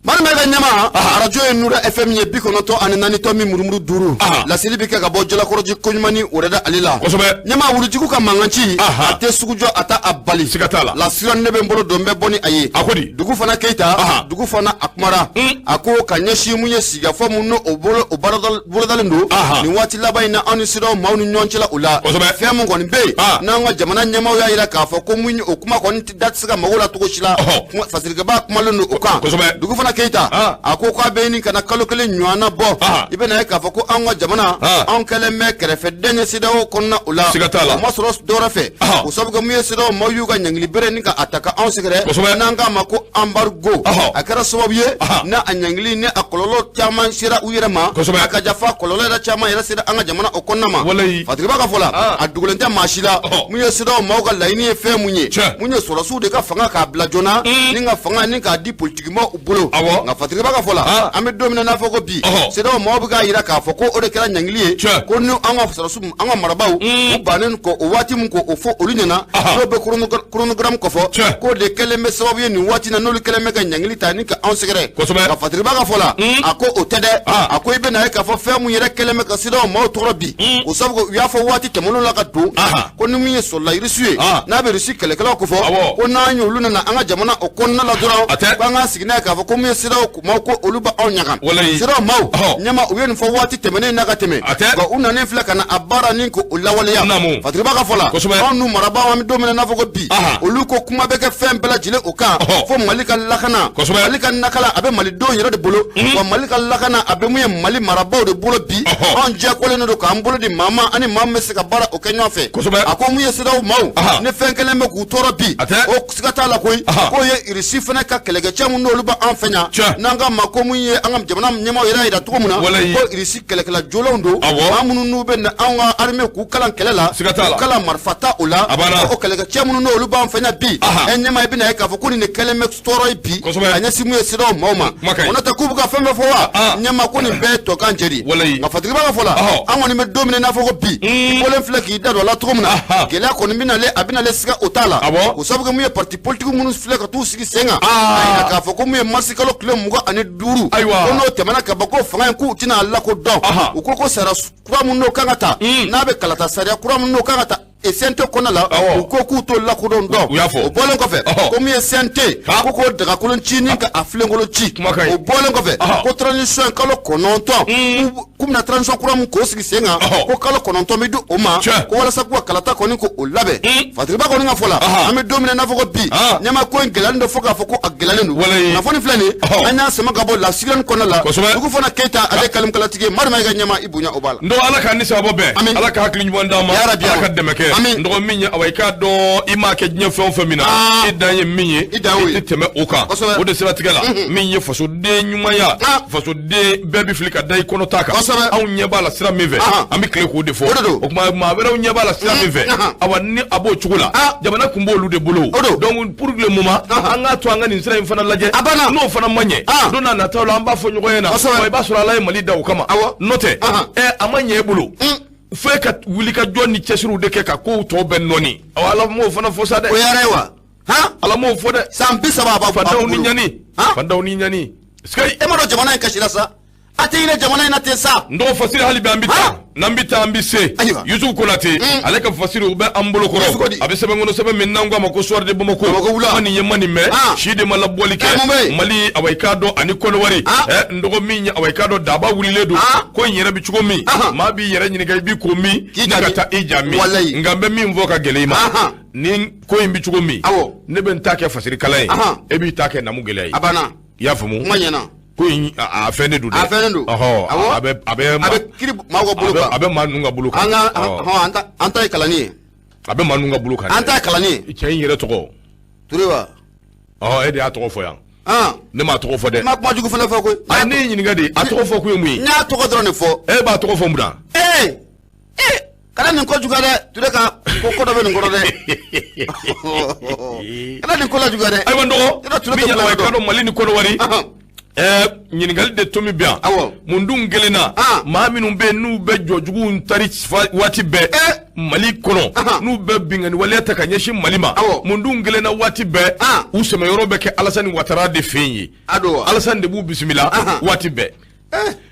Mali ka ɲɛma arajo ye Nura FM ye 94.5 laseli bɛ kɛ ka bɔ Jalakɔrɔji koɲumanni o da ale la. Kosɛbɛ. Ɲɛma wulujugu ka mankan ci a tɛ sugujɔ a t'a a bali. Siga t'a la. Lasira ne bɛ n bolo don n bɛ bɔ ni a ye. A ko di? Dugu fana Keyita. Dugu fana a kumara. A ko ka ɲɛsin mun ye sigikafɔ mun n'o bolo o bolodalen don. Nin waati laban in na anw ni CEDEAO maaw ni ɲɔgɔn cɛla o la. Kosɛbɛ. Fɛn mun kɔni bɛ yen. N'an ka jamana ɲɛmaaw y'a jira k'a fɔ ko mun o kuma kɔni da tɛ se ka mago la cogo si la. Fasirikɛba kumalen don o kan. Kosɛbɛ. Dugu fana Keyita. A ko k'a bɛ ɲini ka na kalo kelen ɲɔgɔnna bɔ. I bɛna ye k'a fɔ ko anw ka jamana. Anw kɛlen bɛ kɛrɛfɛden ye CEDEAO kɔnɔna o la. Siga t'a la. O ma sɔrɔ dɔwɛrɛ fɛ. O sababu kɛ mun ye CEDEAO maaw y'u ka ɲangili bere ni ka a ta ka anw sɛgɛrɛ. Kosɛbɛ. N'an k'a ma ko embargo. A kɛra sababu ye. N'a a ɲangili ni a kɔlɔlɔ caman sera u yɛrɛ ma. Kosɛbɛ. A ka jafa kɔlɔlɔ yɛrɛ caman yɛrɛ sera an ka jamana o kɔnɔna ma. Walayi. Fatiriba ka fɔ la. A dogolen tɛ maa si la. Mun ye CEDEAO maaw ka laɲini ye fɛn mun ye. Mun ye sɔrɔdasiw de ka fanga k'a bila joona. Ni ka fanga ni k'a di politikimaaw bolo. Awɔ. Nka Fatiriba ka fɔ la. An bɛ don min na n'a fɔ ko bi. CEDEAO maaw bɛ k'a jira k'a fɔ ko o de kɛra ɲangili ye. Ko ni an ka sɔrɔdasiw an ka marabaaw. U bannen kɔ o waati min ko o fɔ olu ɲɛna. N'o bɛ chronogramme kɔfɔ. K'o de kɛlen bɛ sababu ye nin waati na n'olu kɛlen bɛ ka ɲangili ta ni ka anw sɛgɛrɛ. Kosɛbɛ. Nka Fatiriba ka fɔ la. A ko o tɛ dɛ. A ko i bɛ na ye k'a fɔ fɛn mun yɛrɛ kɛlen bɛ ka CEDEAO maaw tɔɔrɔ bi. O sababu u y'a fɔ waati tɛmɛnenw la ka don. Ko ni min ye sɔrɔla Irisi ye. N'a bɛ Irisi kɛlɛkɛlaw kofɔ. Ko n'an y'olu nana an ka jamana o kɔnɔna la dɔrɔn. K'an k'an sigi n'a ye k'a fɔ ko mun ye CEDEAO maaw ko olu bɛ anw ɲaga. CEDEAO maaw ɲɛma u ye nin fɔ waati tɛmɛnen na ka tɛmɛ. Nka u nanen filɛ ka na a baara ni k'o lawaleya. Fatiriba ka fɔ la. Anw n'u marabaaw an bɛ don min na n'a fɔ ko bi. Olu ko kuma bɛ kɛ fɛn bɛɛ lajɛlen o kan. Fo Mali ka lakana. Mali ka nakala a bɛ malidenw yɛrɛ de bolo. Wa Mali ka lakana a bɛ mun ye Mali marabaaw de bolo bi. Anw jɛkɔlen don k'an bolo di maa ma ani maa min bɛ se ka baara o kɛ ɲɔgɔn fɛ. A ko mun ye CEDEAO maaw. Ni fɛn kelen bɛ k'u tɔɔrɔ bi. O siga t'a la koyi. K'o ye Irisi fana ka kɛlɛkɛcɛ mun n'olu bɛ an fɛ yan. yan n'an k'a ma ko mun ye an ka jamana ɲɛmaaw yɛrɛ yira cogo min na ko Irisi kɛlɛkɛla jolenw don maa minnu n'u bɛ na anw ka armée k'u kalan kɛlɛ la k'u kalan marifa ta o la o kɛlɛkɛcɛ minnu n'olu b'an fɛ yan bi ɛ ɲɛmaa i bɛna ye k'a fɔ ko nin de kɛlen bɛ tɔɔrɔ ye bi ka ɲɛsin mun ye CEDEAO maaw ma o n'o tɛ k'u bɛ ka fɛn fɛn fɔ wa ɲɛmaa ko nin bɛɛ ye tɔkan jɛ de ye nka fatigiba ka fɔ la an kɔni bɛ don min na i n'a fɔ ko bi i bɔlen filɛ k'i da don a la cogo min na gɛlɛya kɔni bɛ nalen a bɛ nalen siga o t'a la o sabu kɛ mun ye parti politique minnu filɛ ka t'u sigi sen kan a yira k'a fɔ ko mun ye marisi kalo tile 25 ko n'o tɛmɛna ka ban ko fanga in k'u tɛna a lakodɔn u ko ko sariya kura min n'o kan ka ta n'a bɛ kalata sariya kura min n'o kan ka ta e CNT kɔnɔna la u ko k'u t'o lakodɔn dɔn o bɔlen kɔfɛ ko min ye CNT ko k'o dagakolon ci ni ka a filenkolon ci o bɔlen kɔfɛ ko transition kalo 9 k'u bɛna transition kura min k'o sigi sen kan ko kalo 9 bɛ di o ma ko walasa k'u ka kalata kɔni ko o labɛn Fatigiba kɔni ka fɔ la an bɛ don min na i n'a fɔ ko bi ɲɛmaa ko in gɛlɛyalen don fo k'a fɔ ko a gɛlɛyalen don kunnafoni filɛ nin an y'a sama ka bɔ La Sirène kɔnɔna la dugu fana Keyita ale kalimkalatigi ye Madu Mayiga ɲɛmaa i bonya o b'a la n dɔgɔ ala k'an ni sababu bɛn Amin. Ala ka hakili ɲuman d'an ma Ya Rabbi, ala ka dɛmɛ kɛ Amin. n dɔgɔ min ye awa i k'a dɔn i m'a kɛ diɲɛ fɛn o fɛn min na i dan ye min ye I dan y'o ye. I tɛ tɛmɛ o kan Kosɛbɛ. O de siratigɛ la min ye fasoden ɲumanya fasoden bɛɛ bɛ fili ka da i kɔnɔ ta kan Kosɛbɛ. Anw ɲɛ b'a la sira min fɛ an bɛ tile k'o de fɔ O de don. O tuma maa wɛrɛw ɲɛ b'a la sira min fɛ awa ni a b'o cogo la jamana kun b'olu de bolo O don. Donc pour le moment an k'a to an ka nin sira in fana lajɛ A banna. N'o fana ma ɲɛ don n'a nataw la an b'a fɔ ɲɔgɔn ɲɛna Kosɛbɛ. wa i b'a sɔrɔ ala ye Mali da o kama n'o tɛ ɛ a ma ɲɛ e bolo fo e ka wuli ka jɔ ni cɛsiriw de kɛ ka kow tɔ bɛɛ nɔni awa ala m'o fana fɔ sa dɛ O yɛrɛ ye wa han ala m'o fɔ dɛ san 30 a b'a fantanw ni bolo. ɲani fantanw ni ɲani sikayi E ma dɔn jamana in kasira sa a tɛ hinɛ jamana in na ten sa n dɔgɔ fasiri hali bi an bɛ taa n'an bɛ taa an bɛ se Ayiwa. Yusufu Konate ale ka fasiri u bɛ an bolo Yusufu kɔrɔ di. a bɛ sɛbɛn kɔnɔ sɛbɛn min n'an ko a ma ko Soir de Bamako Bamako wula. ma nin ye ma nin mɛn si de ma labɔli Eh, mun bɛ kɛ yen? Mali awa i k'a dɔn ani Kɔnɔwari ɛ n dɔgɔ min ye awa i k'a dɔn daba wulilen don ko in yɛrɛ bɛ cogo min maa b'i yɛrɛ ɲininka i b'i ko min K'i ni ka jaabi. taa i jaabi Walayi. nka n bɛ min fɔ ka gɛlɛn i ma ni ko in bɛ cogo min ne bɛ n ta kɛ fasirikalan ye e b'i ta kɛ namu gɛlɛya ye A banna. I y'a faamu Kuma ɲɛna. Ko in a fɛn de don dɛ A fɛnnen don. Ɔhɔ, Awɔ. a bɛ a bɛ A bɛ kiiri maaw ka bolo kan. A bɛ maa ninnu ka bolo kan An ka Ɔ. hɔn, an ta ye kalanni ye. A bɛ maa ninnu ka bolo kan An ta ye kalanni ye. Cɛ in yɛrɛ tɔgɔ Ture wa. Ɔhɔ, e de y'a tɔgɔ fɔ yan ne m'a tɔgɔ fɔ dɛ N ma kuma jugu fana fɔ koyi. A ne y'i ɲininka de a tɔgɔ fɔ kun ye mun ye N y'a tɔgɔ dɔrɔn de fɔ. E b'a tɔgɔ fɔ mun na Ee ee kana nin ko juguya dɛ Ture ka ko ko dɔ bɛ nin kɔrɔ dɛ. Kana nin ko la juguya dɛ. Ayiwa n dɔgɔ Yɔrɔ Ture min tɛ ye bila awa i yɔrɔ k'a dɔn. dɔn Mali ni Kɔnɔwari ɲininkali de tomi bi yan mun dun kelen na maa minnu bɛ yen n'u bɛ jɔjuguw tari waati bɛɛ Mali kɔnɔ n'u bɛ binkanni waleya ta ka ɲɛsin Mali ma mun dun kelen na waati bɛɛ u sɛmɛyɔrɔ bɛ kɛ Alasani Watara de fɛ yen ye Alasani de b'u bisimila waati bɛɛ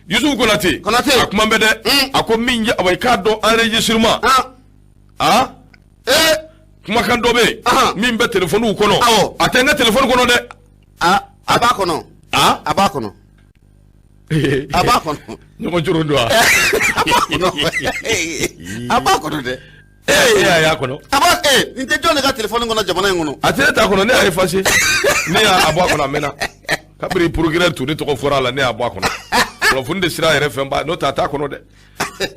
Yusufu Konate a kuma bɛ dɛ a ko min ye awa i k'a dɔn enregistrement kumakan dɔ bɛ yen min bɛ telefɔniw kɔnɔ a tɛ n ka telefɔni kɔnɔ dɛ A b'a kɔnɔ. A b'a kɔnɔ. A b'a kɔnɔ. Ɲɔgɔn coron don wa A b'a kɔnɔ dɛ. E y'a kɔnɔ. A b'a nin tɛ jɔn de ka telefɔni kɔnɔ jamana in kɔnɔ. A tɛ ne t'a kɔnɔ ne y'a effacé ne y'a bɔ a kɔnɔ a mɛnna kabini procureur Ture tɔgɔ fɔra a la ne y'a bɔ a kɔnɔ kunnafoni de sira yɛrɛ fɛn ba n'o tɛ a t'a kɔnɔ dɛ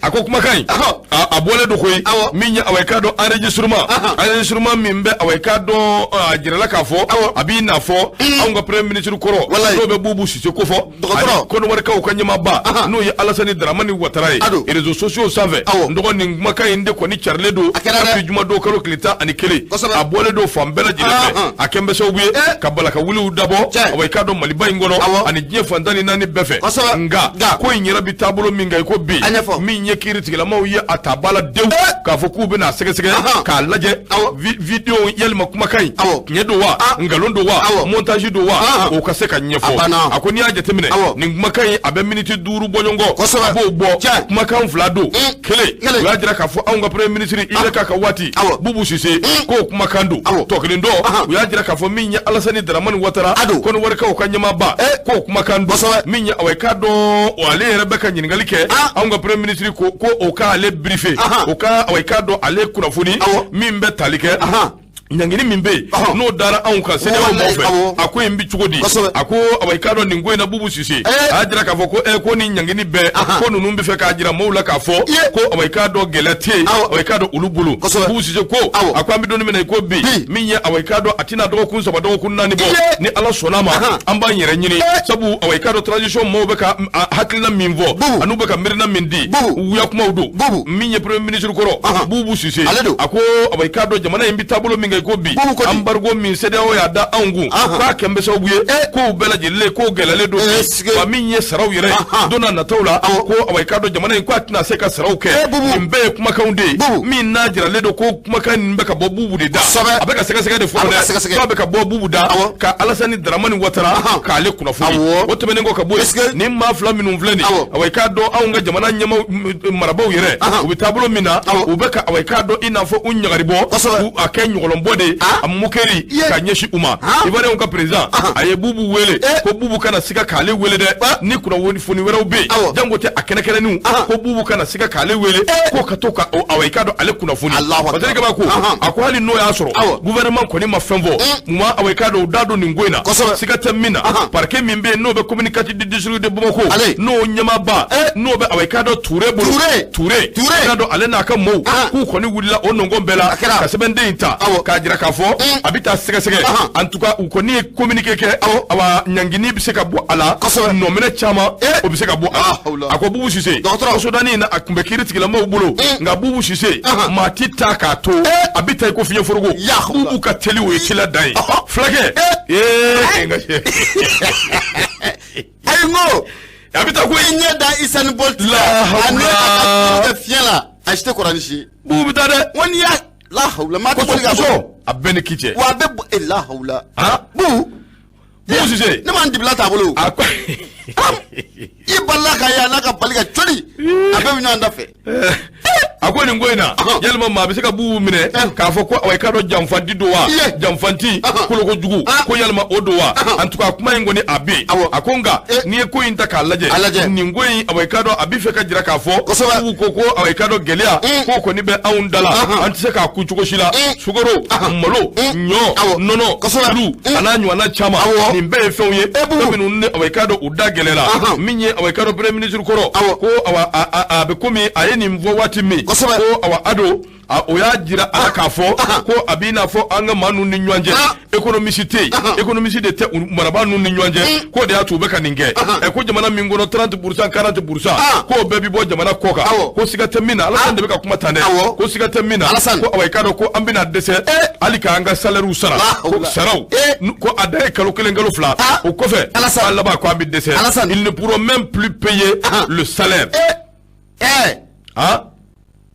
a ko kumakan in a bɔlen don koyi min ye awa i k'a dɔn enregistrement enregistrement min bɛ awa i k'a dɔn a jirala k'a fɔ a b'i n'a fɔ anw ka premier ministre kɔrɔ n'o bɛ Bubu Sise ko fɔ ani Kɔnɔwarikaw ka ɲɛmaaba n'o ye Alasani Daramani Watara ye réseaux sociaux sanfɛ n dɔgɔ nin kumakan in de kɔni carilen don kabi jumadon kalo tile 11 a bɔlen don fan bɛɛ lajɛlen fɛ a kɛn bɛ sababu ye ka bala ka wuliw dabɔ awa i k'a dɔn Maliba in kɔnɔ ani diɲɛ fan 14 bɛɛ fɛ nka ko in yɛrɛ bɛ taabolo min kan i ko bi min ye kiiri tigilamaw ye a ta ba la dewu k'a fɔ k'u bɛna a sɛgɛsɛgɛ k'a lajɛ video yalima kumakan in tiɲɛ don wa nkalon don wa montage don wa o ka se ka ɲɛfɔ a ko n'i y'a jateminɛ nin kumakan in a bɛ miniti 5 bɔɲɔgɔn a b'o bɔ kumakan 2 don kelen u y'a jira k'a fɔ anw ka premier ministre IBK ka waati Bubu Sise k'o kumakan don tɔ kelen dɔ u y'a jira k'a fɔ min ye Alasani Daramani Watara Kɔnɔwarikaw ka ɲɛmaaba k'o kumakan don min ye awa i k'a dɔn ale yɛrɛ bɛ ka ɲininkali kɛ anw ka premier ministre ko o k'ale briefer o ka awa i k'a dɔn ale kunnafoni min bɛ tali kɛ Ɲangini min bɛ yen n'o dara anw kan CEDEAO maaw fɛ, a ko in bɛ cogo di? A ko awa, i k'a dɔn nin ko in na, Bubu Sise a y'a jira k'a fɔ ko ko ni ɲangini bɛɛ, ko ninnu bɛ fɛ k'a jira maaw la k'a fɔ ko awa, i k'a dɔn gɛlɛya tɛ yen, awa, i k'a dɔn olu bolo. Bubu Sise ko, a ko an bɛ don min na i ko bi, min ye awa, i k'a dɔn a tɛna dɔgɔkun 3, dɔgɔkun 4 bɔ, ni Ala sɔnna ma, an b'an yɛrɛ ɲini, sabu awa, i k'a dɔn transition maaw bɛ ka hakilina min fɔ an'u bɛ ka miirina min di, wuya kumaw don. Min ye premier ministre kɔrɔ Bubu Sise, a ko awa, i k'a dɔn jamana in bɛ taabolo min kɛ i ko bi, embargo min CEDEAO y'a da anw kun, k'a kɛn bɛ sababu ye kow bɛɛ lajɛlen kow gɛlɛyalen don bi. Wa min ye saraw yɛrɛ ye don n'a nataw la, ko awa, i k'a dɔn jamana in ko a tɛna se ka saraw kɛ. Nin bɛɛ ye kumakanw de ye min n'a jiralen don ko kumakan ninnu bɛ ka bɔ Bubu de da. A bɛ ka sɛgɛsɛgɛ de fɔlɔ dɛ, k'a bɛ ka bɔ Bubu da ka Alasani Daramani Watara k'ale kunnafoni. O tɛmɛnen kɔ ka bɔ yen, nin maa fila minnu filɛ nin, awa, i k'a dɔn anw ka jamana ɲɛmaaw marabaaw yɛrɛ, u bɛ taabolo min na, u bɛ ka awa, i k'a dɔn i n'a fɔ u ɲagari bɔ, a kɛ ɲɔgɔlɔnbɔ de ye, a moquerie ka ɲɛsin u ma. Ivoiriyɛnw ka président, a ye Bubu wele ko Bubu kana siga k'ale wele dɛ, ni kunnafoni wɛrɛw bɛ yen, jango tɛ a kɛnɛkɛnɛninw, ko Bubu kana siga k'ale wele ko ka to ka awa, i k'a dɔn ale kunnafoni. Faseri Kaba ko, a ko hali n'o y'a sɔrɔ gouvernement kɔni ma fɛn fɔ, munna awa, i k'a dɔn u da don nin ko in na, siga tɛ min na, parquet min bɛ yen n'o bɛ commune 4 du district de Bamako, n'o ɲɛmaaba n'o bɛ awa, i k'a dɔn Ture bolo, Ture, i k'a dɔn ale n'a ka mɔɔw k'u kɔni wulila o nɔngɔn bɛɛ la ka sɛbɛnden in ta k'a jira k'a fɔ a bɛ taa sɛgɛsɛgɛ. En tout cas, u kɔni ye communiqué kɛ, awa, ɲangini bɛ se ka bɔ a la, nɔminɛ caman o bɛ se ka bɔ a la. A ko Bubu Sise, kasodanin in na, a tun bɛ kiiri tigilamɔgɔw bolo, nka Bubu Sise, maa ti taa k'a to, a bɛ taa i ko fiɲɛ foroko. Bubu ka teli, o ye teliya dan ye, fulakɛ ee. Ayi, n ko a bɛ taa ko i ɲɛ da Usain Bolt la, a ne a ka fiɲɛ la, a si tɛ kɔrɔ ni si ye. Bubu bɛ taa dɛ. N ko n'i y'a la hawula, maa tɛ boli ka bɔ. A bɛɛ ni ki cɛ. Wa a bɛ bɔ e la hawula. Bubu. Bubu Sise. Ne m'an dibila t'a bolo. A ko i balila ka ye a n'a ka bali ka coli, a bɛɛ bɛ ɲɔgɔn da fɛ. A ko nin ko in na, yalima maa bɛ se ka Bubu minɛ k'a fɔ ko awa, i k'a dɔn janfanti don wa, janfanti kolokojugu, ko yalima o don wa? En tout cas, kuma in kɔni a bɛ yen. A ko nka n'i ye ko in ta k'a lajɛ, nin ko in, awa, i k'a dɔn a bɛ fɛ ka jira k'a fɔ Bubu ko awa, i k'a dɔn gɛlɛya k'o kɔni bɛ anw da la, an tɛ se k'a kun cogo si la. Sukaro, malo, ɲɔ, nɔnɔ, tulu, a n'a ɲɔgɔnna caman, nin bɛɛ ye fɛnw ye, fɛn minnu ni awa, i k'a dɔn u da gɛlɛyara. Min ye awa, i k'a dɔn premier ministre kɔrɔ ko awa, a bɛ komi a ye nin fɔ waati min ko awa, a don o y'a jira a la k'a fɔ ko a b'i n'a fɔ an ka maa ninnu ni ɲɔgɔn cɛ économiste tɛ yen, économiste de tɛ marabaa ninnu ni ɲɔgɔn cɛ, k'o de y'a to u bɛ ka nin kɛ. Ɛ, ko jamana min kɔnɔ 30%, 40%, k'o bɛɛ bi bɔ jamana kɔ kan, ko siga tɛ min na, Alassane de bɛ ka kuma tan dɛ, ko siga tɛ min na, ko awa, i k'a dɔn ko an bɛna dɛsɛ hali k'an ka salaires sara, ko saraw ko a dan ye kalo 1, kalo 2, o kɔfɛ a laban ko an bɛ dɛsɛ, ils ne pourront même plus payer le salaire. Ah,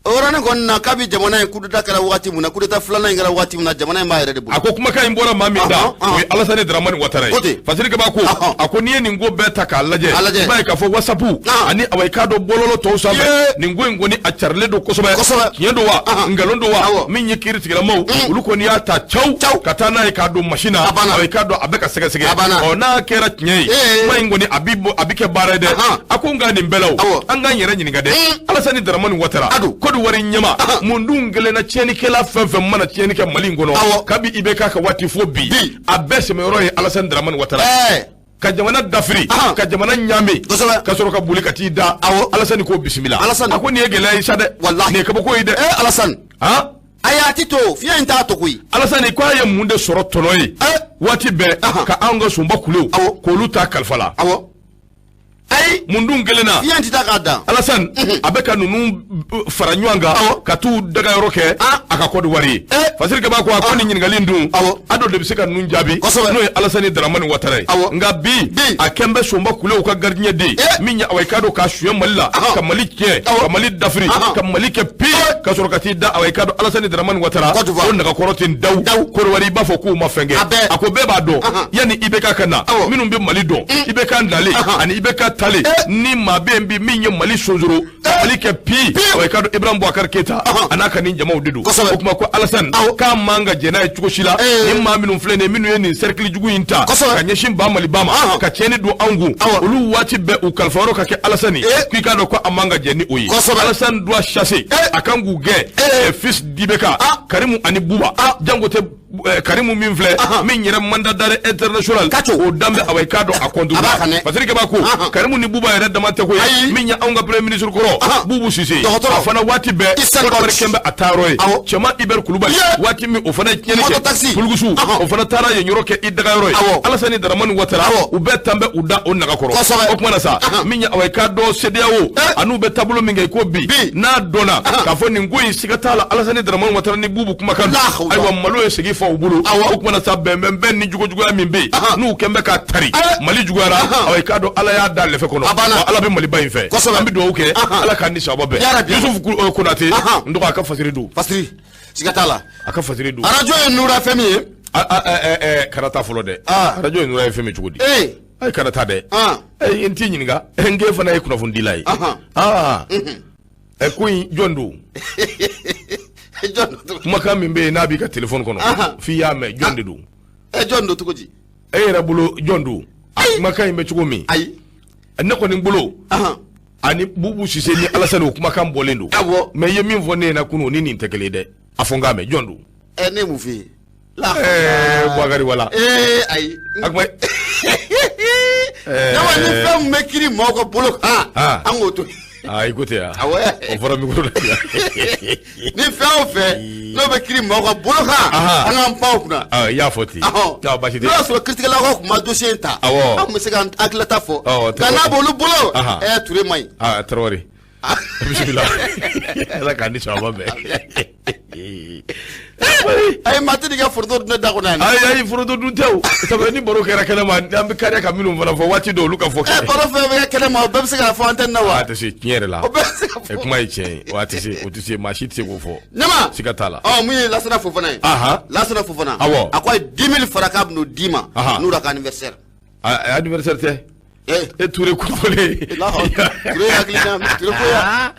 o yɔrɔnin kɔni na, kabi jamana in coup d'état kɛra waati min na, coup d'état filanan in kɛra waati min na, jamana in b'a yɛrɛ de bolo. A ko kumakan in bɔra maa min da, o ye Alasani Daramani Watara ye. Fasiri Kaba ko, a ko n'i ye nin ko bɛɛ ta k'a lajɛ, i b'a ye k'a fɔ WhatsApp ani awa, i k'a dɔn bɔlɔlɔ tɔw sanfɛ, nin ko in kɔni a carilen don kosɛbɛ. Tiɲɛ don wa, nkalon don wa? Min ye kiiri tigilamaw, olu kɔni y'a ta caw ka taa n'a ye k'a don machine na, awa, i k'a dɔn a bɛ ka sɛgɛsɛgɛ. Ɔ, n'a kɛra tiɲɛ ye, kuma in kɔni a bɛ kɛ baara ye dɛ. A ko nka nin bɛɛ la o, an k'an yɛrɛ ɲininka dɛ, Alasani Daramani Watara, Côte d'Ivoire ɲɛma, mun dun kelen na tiɲɛnikɛla fɛn fɛn mana tiɲɛni kɛ Mali in kɔnɔ kabi IBK ka waati fo bi, a bɛɛ sɛmɛyɔrɔ ye Alasani Daramani Watara, ka jamana dafiri, ka jamana ɲaami, ka sɔrɔ ka boli ka t'i da. Alasani ko bisimila. A ko nin ye gɛlɛya ye sa dɛ, nin ye kabako ye dɛ. Alasani, ayi, a ti to fiɲɛ in t'a to koyi. Alasani ko a ye mun de sɔrɔ tɔnɔ ye waati bɛɛ ka anw ka sunba kulew k'olu ta kalifa la? Ayi. Mun dun kelen na? Fiɲɛ tɛ taa k'a dan. Alasani a bɛ ka ninnu fara ɲɔgɔn kan ka t'u dagayɔrɔ kɛ a ka Côte d'Ivoire ye. Fasiri Kaba ko, a ko nin ɲininkali in dun, a dɔ de bɛ se ka ninnu jaabi, n'o ye Alasani Daramani Watara ye. Nka bi a kɛn bɛ Sonba kulew ka gardien de ye, min ye awa, i k'a dɔn k'a suɲɛ Mali la, ka Mali tiɲɛ, ka Mali dafiri, ka Mali kɛ pi, ka sɔrɔ ka t'i da, awa, i k'a dɔn Alasani Daramani Watara o nagakɔrɔ ten daw Côte d'Ivoire, i b'a fɔ k'u ma fɛn kɛ. A ko bɛɛ b'a dɔn yanni IBK ka na, minnu bɛ Mali dɔn, IBK nalen ani IBK talen, ni maa bɛ yen bi min ye Mali sonsoro ka Mali kɛ pi, awa, i k'a dɔn Ibrahim Boubacar Keita a n'a ka nin jamaw de don. O tuma ko Alasani k'a man ka jɛn n'a ye cogo si la. Nin maa minnu filɛ nin ye, minnu ye nin cercle jugu in ta ka ɲɛsin ba Maliba ma, ka tiɲɛni don anw kun, olu waati bɛɛ u kalifayɔrɔ ka kɛ Alasani, k'i k'a dɔn ko a man ka jɛn ni o ye. Alasani doit chasser, a kan k'u gɛn, fils d'IBK, Karimu ani Buba, jango tɛ. Karimu min filɛ min yɛrɛ mandat d'arrêt international o dan bɛ awa i k'a dɔn a compte la Fasiri Kaba ko Karimu ni Buba yɛrɛ dama tɛ ko ye min ye anw ka premier ministre kɔrɔ Bubu Sise a fana waati bɛɛ Côte d'Ivoire kɛn bɛ a taayɔrɔ ye Cɛman Hubert Kulubali waati min o fana ye tiɲɛni kɛ Pulugusu o fana taara yen yɔrɔ kɛ i dagayɔrɔ ye Alasani Daramani Watara u bɛɛ tan bɛ u da o naga kɔrɔ o tuma na sa min ye awa i k'a dɔn CEDEAO an'u bɛ taabolo min kɛ i ko bi n'a dɔnna k'a fɔ nin ko in siga t'a la Alasani Daramani Watara ni Bubu kumakan don ayiwa malo ye segi fa u bolo o tuma na sa bɛnbɛnbɛn ni jogojuguya min bɛ yen n'u kɛn bɛ k'a tari Mali juguyara awa i k'a dɔn Ala y'a da lɛfɛ kɔnɔ Ala bɛ Maliba in fɛ an bɛ dugawu kɛ Ala k'an ni sababa bɛn Yusufu Konate n dɔgɔ a ka fasiri don fasiri siga t'a la a ka fasiri don arajo ye Nura FM ye kana taa fɔlɔ dɛ arajo ye Nura FM cogo di ayi kana taa dɛ n t'i ɲininka n k'e fana ye kunnafonidila ye ɛ ko in jɔn don kumakan min bɛ yen n'a b'i ka telefɔni kɔnɔ f'i y'a mɛn jɔn de don jɔn don cogo di e yɛrɛ bolo jɔn don a kumakan in bɛ cogo min ayi ne kɔni bolo ani Bubu Sise ni Alasani o kumakan bɔlen don mais i ye min fɔ ne ɲɛna kunun o ni nin tɛ kelen ye dɛ a fɔ n k'a mɛn jɔn don ne ye mun f'i ye Bukari wala ayi a kuma ni fɛn min bɛ kiiri maaw ka bolo kan an k'o to yen i ko ten wa o fɔra micro la ni fɛn o fɛn n'o bɛ kiiri maaw ka bolo kan an k'an pan o kunna i y'a fɔ ten baasi tɛ n'o y'a sɔrɔ kiiritigɛlaw tun ma dossier in ta an tun bɛ se k'an hakililata fɔ nka n'a b'olu bolo Ture man ɲi Tarawele bisimila Ala k'an ni sababa bɛn ayi maa tɛ n'i ka foronto dun ne da kɔnɔ yan ayi foronto dun tɛ o sabu ni baro kɛra kɛnɛ ma an bɛ kariya ka minnu fana fɔ waati dɔw olu ka fɔ kɛnɛ baro fɛn bɛ kɛ kɛnɛ ma o bɛɛ bɛ se k'a fɔ antenne na wa a tɛ se tiɲɛ yɛrɛ la o bɛɛ bɛ se ka fɔ kuma ye tiɲɛ ye wa a tɛ se o tɛ se maa si tɛ se k'o fɔ ɲama siga t'a la mun ye Lasana Fofana ye Lasana Fofana awɔ a ko a ye 10 000 fara k'a bɛn'o d'i ma Nura ka anniversaire anniversaire tɛ e Ture kofɔlen Ture hakili Ture ko ya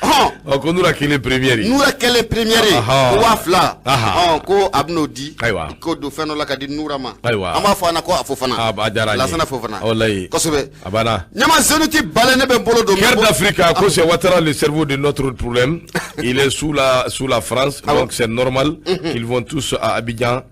ko Nura kɛlen première ye Nura kɛlen première ye ko 2000 ko a bɛn'o di ayiwa ko don fɛn dɔ la ka di Nura ma ayiwa an b'a fɔ a na ko a Fofana a diyara an ye Lasana Fofana walayi kosɛbɛ a banna ɲama Zénith Balé ne bɛ n bolo don Cœur d'Afrique ko c'est Ouattara le cerveau de notre problème il est sous la France donc c'est normal qu'ils vont tous à Abidjan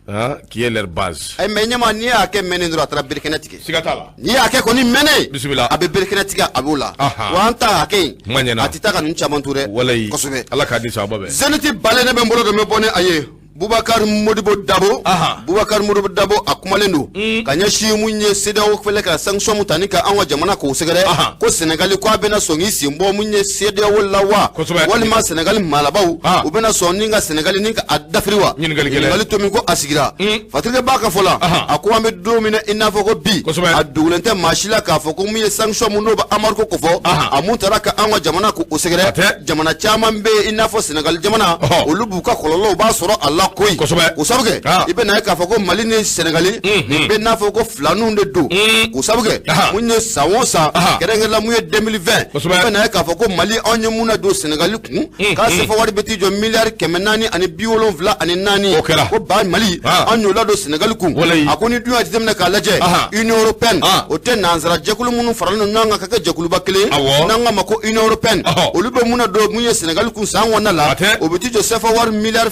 hein, qui est leur base. Mais ɲama n'i y'a kɛ mɛnnen dɔrɔn a taara berekɛnɛ tigɛ. Siga t'a la. N'i y'a kɛ kɔni mɛnnen. Bisimila. A bɛ berekɛnɛ tigɛ a b'o la. Wa an ta hakɛ in. Kuma ɲɛna. A tɛ taa ka ninnu caman to dɛ. Walayi. Kosɛbɛ. Ala k'a di sababa bɛɛ. Zénith Balé ne bɛ n bolo don n bɛ bɔ ni a ye. Boubacar Modibo Dabo. Boubacar Modibo Dabo a kumalen don. Ka ɲɛsin mun ye CEDEAO fɛlɛ ka sanction mun ta ni ka an ka jamana k'o sɛgɛrɛ. Ko Sénégal ko a bɛna sɔn k'i sen bɔ mun ye CEDEAO la wa. Kosɛbɛ. Walima Sénégal marabaaw. U bɛna sɔn ni ka Sénégal ni ka a dafiri wa. Ɲininkali gɛlɛn. Ɲininkali to min ko a sigira. Fatirikɛ b'a ka fɔ la. A ko an bɛ don min na i n'a fɔ ko bi. Kosɛbɛ. A dogolen tɛ maa si la k'a fɔ ko mun ye sanction mun n'o bɛ embargo ko fɔ. A mun taara ka an ka jamana k'o sɛgɛrɛ. Jamana caman bɛ yen i n'a fɔ Sénégal jamana. Olu b'u ka kɔlɔlɔw b'a sɔrɔ a la koyi. Kosɛbɛ. K'o sabu kɛ i bɛ na ye k'a fɔ ko Mali ni Sénégal nin bɛ n'a fɔ ko filaninw de don. K'o sabu kɛ mun ye san o san kɛrɛnkɛrɛn la mun ye 2020 i bɛ na ye k'a fɔ ko Mali anw ye mun na don Sénégal kun k'a CFA wari bɛ t'i jɔ miliyari 474 ko ba Mali an y'o ladon Sénégal kun. A ko ni dun y'a jateminɛ k'a lajɛ Union européenne o tɛ nansara jɛkulu minnu faralen don ɲɔgɔn kan ka kɛ jɛkuluba kelen n'an k'a ma ko Union européenne olu bɛ mun na don mun ye Sénégal kun san kɔnɔna la o bɛ t'i jɔ CFA wari miliyari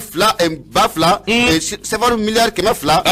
2 CFA miliyari 200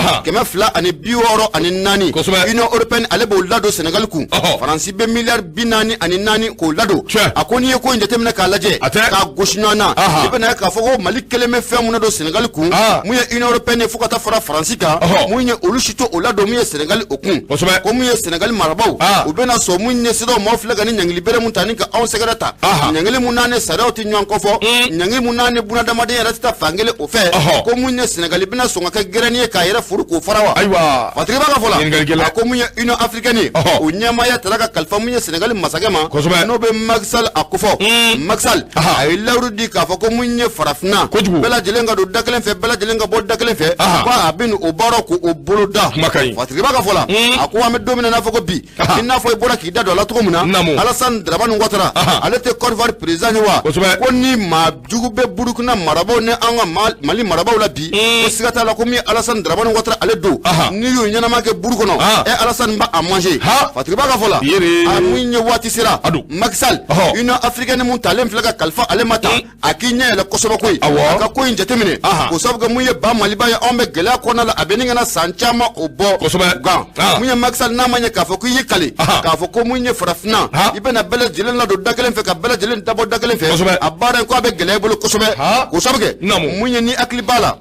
264. Union européenne ale b'o ladon Sénégal kun. Faransi bɛ miliyari 44 k'o ladon. A ko n'i ye ko in jateminɛ k'a lajɛ k'a gosi ɲɔgɔn na i bɛna ye k'a fɔ ko Mali kelen bɛ fɛn mun na don Sénégal kun mun ye Union européenne ye fo ka taa fara Faransi kan mun ye olu si to o ladon mun ye Sénégal o kun. Ko mun ye Sénégal marabaaw u bɛna sɔn mun ye CEDEAO maaw filɛ ka ni ɲangili bere mun ta ni ka anw sɛgɛrɛ ta ɲangili mun n'a ni sariyaw tɛ ɲɔgɔn kɔfɔ ɲangili mun n'a ni bunadamaden yɛrɛ tɛ taa fankelen o fɛ. Ko mun ye Sénégal bɛna sɔn ka kɛ gɛrɛni ye k'a yɛrɛ furu k'o fara wa. Ayiwa. Fatigi b'a ka fɔ la. A ko mun ye Union africaine ye. O ɲɛmaaya tara ka kalifa mun ye Sénégal masakɛ ma. Kosɛbɛ. N'o bɛ Macky Sall a kofɔ. Macky Sall. A ye layiru di k'a fɔ ko mun ye farafinna. Kojugu. Bɛɛ lajɛlen ka don da kelen fɛ bɛɛ lajɛlen ka bɔ da kelen fɛ. Ko a bɛ o baara k'o bolo da. Kuma ka ɲi. Fatigi b'a ka fɔ la. A ko an bɛ don min na n'a fɔ ko bi. I n'a fɔ i bɔra k'i da don a la cogo min na. Alassane Dramane Ouattara. Ale tɛ Côte d'Ivoire président ye wa. Kosɛbɛ. Ko ni maa jugu bɛ Burukina marabaaw ni an ka Mali marabaaw marabaaw la bi ko siga t'a la ko min ye Alassane Dramane Ouattara ale don n'i y'o ɲɛnama kɛ buru kɔnɔ Alassane b'a a manger Fatigiba ka fɔ la a mun ye waati sera Macky Sall Union africaine mun talen filɛ ka kalifa ale ma ta a k'i ɲɛ yɛlɛ kosɛbɛ koyi a ka ko in jateminɛ k'o sababu kɛ mun ye ba Maliba ye anw bɛ gɛlɛya kɔnɔna la a bɛ nin ka na san caman o bɔ gan mun ye Macky Sall n'a ma ɲɛ k'a fɔ k'i y'i kale k'a fɔ ko mun ye farafinna i bɛna bɛɛ lajɛlen ladon da kelen fɛ ka bɛɛ lajɛlen dabɔ da kelen fɛ a baara in ko a bɛ gɛlɛya i bolo kosɛbɛ k'o sababu kɛ mun ye ni hakili b'a la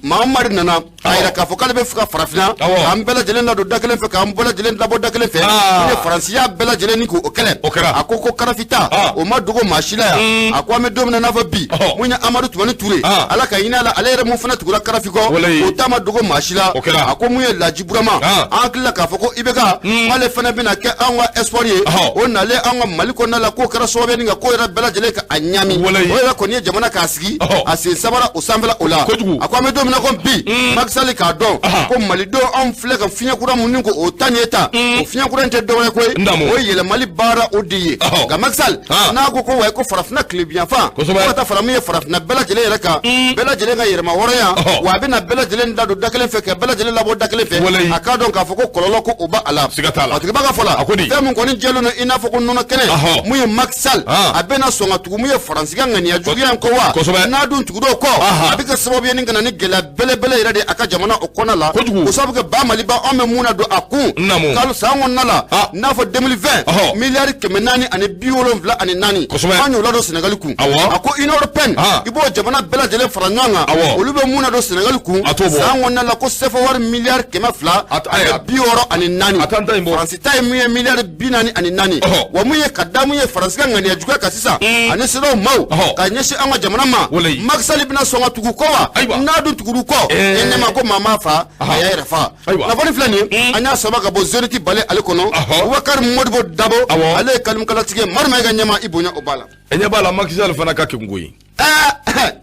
Mahamadu nana a yira k'a fɔ k'ale bɛ fɛ ka farafinna k'an bɛɛ lajɛlen ladon da kelen fɛ k'an bɛɛ lajɛlen labɔ da kelen fɛ mun ye faransiya bɛɛ lajɛlen ni k'o kɛlɛ a ko ko karafita o ma dogo maa si la yan a ko an bɛ don min na n'a fɔ bi mun ye Amadu Tumani Ture ala ka hinɛ a la ale yɛrɛ mun fana tugura karafi kɔ o ta ma dogo maa si la a ko mun ye Laji Burama an hakili la k'a fɔ ko IBK k'ale fana bɛna kɛ anw ka espoir ye o nalen anw ka Mali kɔnɔna la k'o kɛra sababu ye ni ka ko yɛrɛ bɛɛ lajɛlen ka a ɲami o yɛrɛ kɔni ye jamana k'a sigi a sen sabara o sanfɛla o la a ko an bɛ don min na ko bi Macky Sall k'a dɔn ko malidenw anw filɛ ka fiɲɛ kura mun ni ko o ta ɲɛ ta o fiɲɛ kura in tɛ dɔwɛrɛ ko ye o ye yɛlɛmali baara o de ye nka Macky Sall n'a ko ko wayi ko farafinna tilebinyanfan fo ka taa fara min ye farafinna bɛɛ lajɛlen yɛrɛ kan bɛɛ lajɛlen ka yɛrɛma hɔrɔnya wa a bɛna bɛɛ lajɛlen da don da kelen fɛ ka bɛɛ lajɛlen labɔ da kelen fɛ a k'a dɔn k'a fɔ ko kɔlɔlɔ ko o b'a la Fatigiba ka fɔ la fɛn min kɔni jɛlen don i n'a fɔ ko nɔnɔ kɛnɛ mun ye Macky Sall a bɛna sɔn ka tugu mun ye Faransi ka ŋaniya juguya in kɔ wa n'a dun tugud'o kɔ a bɛ kɛ sababu ye ni ka na ni gɛlɛya belebele yɛrɛ de a ka jamana o kɔnɔ la o sababu kɛ ba Maliba anw bɛ mun na don a kun kalo san kɔnɔna la n'a fɔ 2020 miliyari 474 an y'o ladon Sénégal kun a ko Union européenne i b'o jamana bɛɛ lajɛlen fara ɲɔgɔn kan olu bɛ mun na don Sénégal kun san kɔnɔna la ko CFA wari miliyari 264 Faransi ta ye mun ye miliyari 44 wa mun ye ka da mun ye Faransi ka ŋaniya juguya kan sisan ani CEDEAO maaw ka ɲɛsin an ka jamana ma Macky Sall bɛna sɔn ka tugu kɔ wa n'a dun tuguru kɔ e ne ma ko maa m'a fa a y'a yɛrɛ fa kunnafoni filɛ nin ye an y'a saba ka bɔ Zénith Bale ale kɔnɔ Bubakari Modibo Dabo ale ye kalimkalatigi ye Mari Mayiga ɲɛma i bonya o b'a la e ɲɛ b'a la Macky Sall fana ka kegun koyi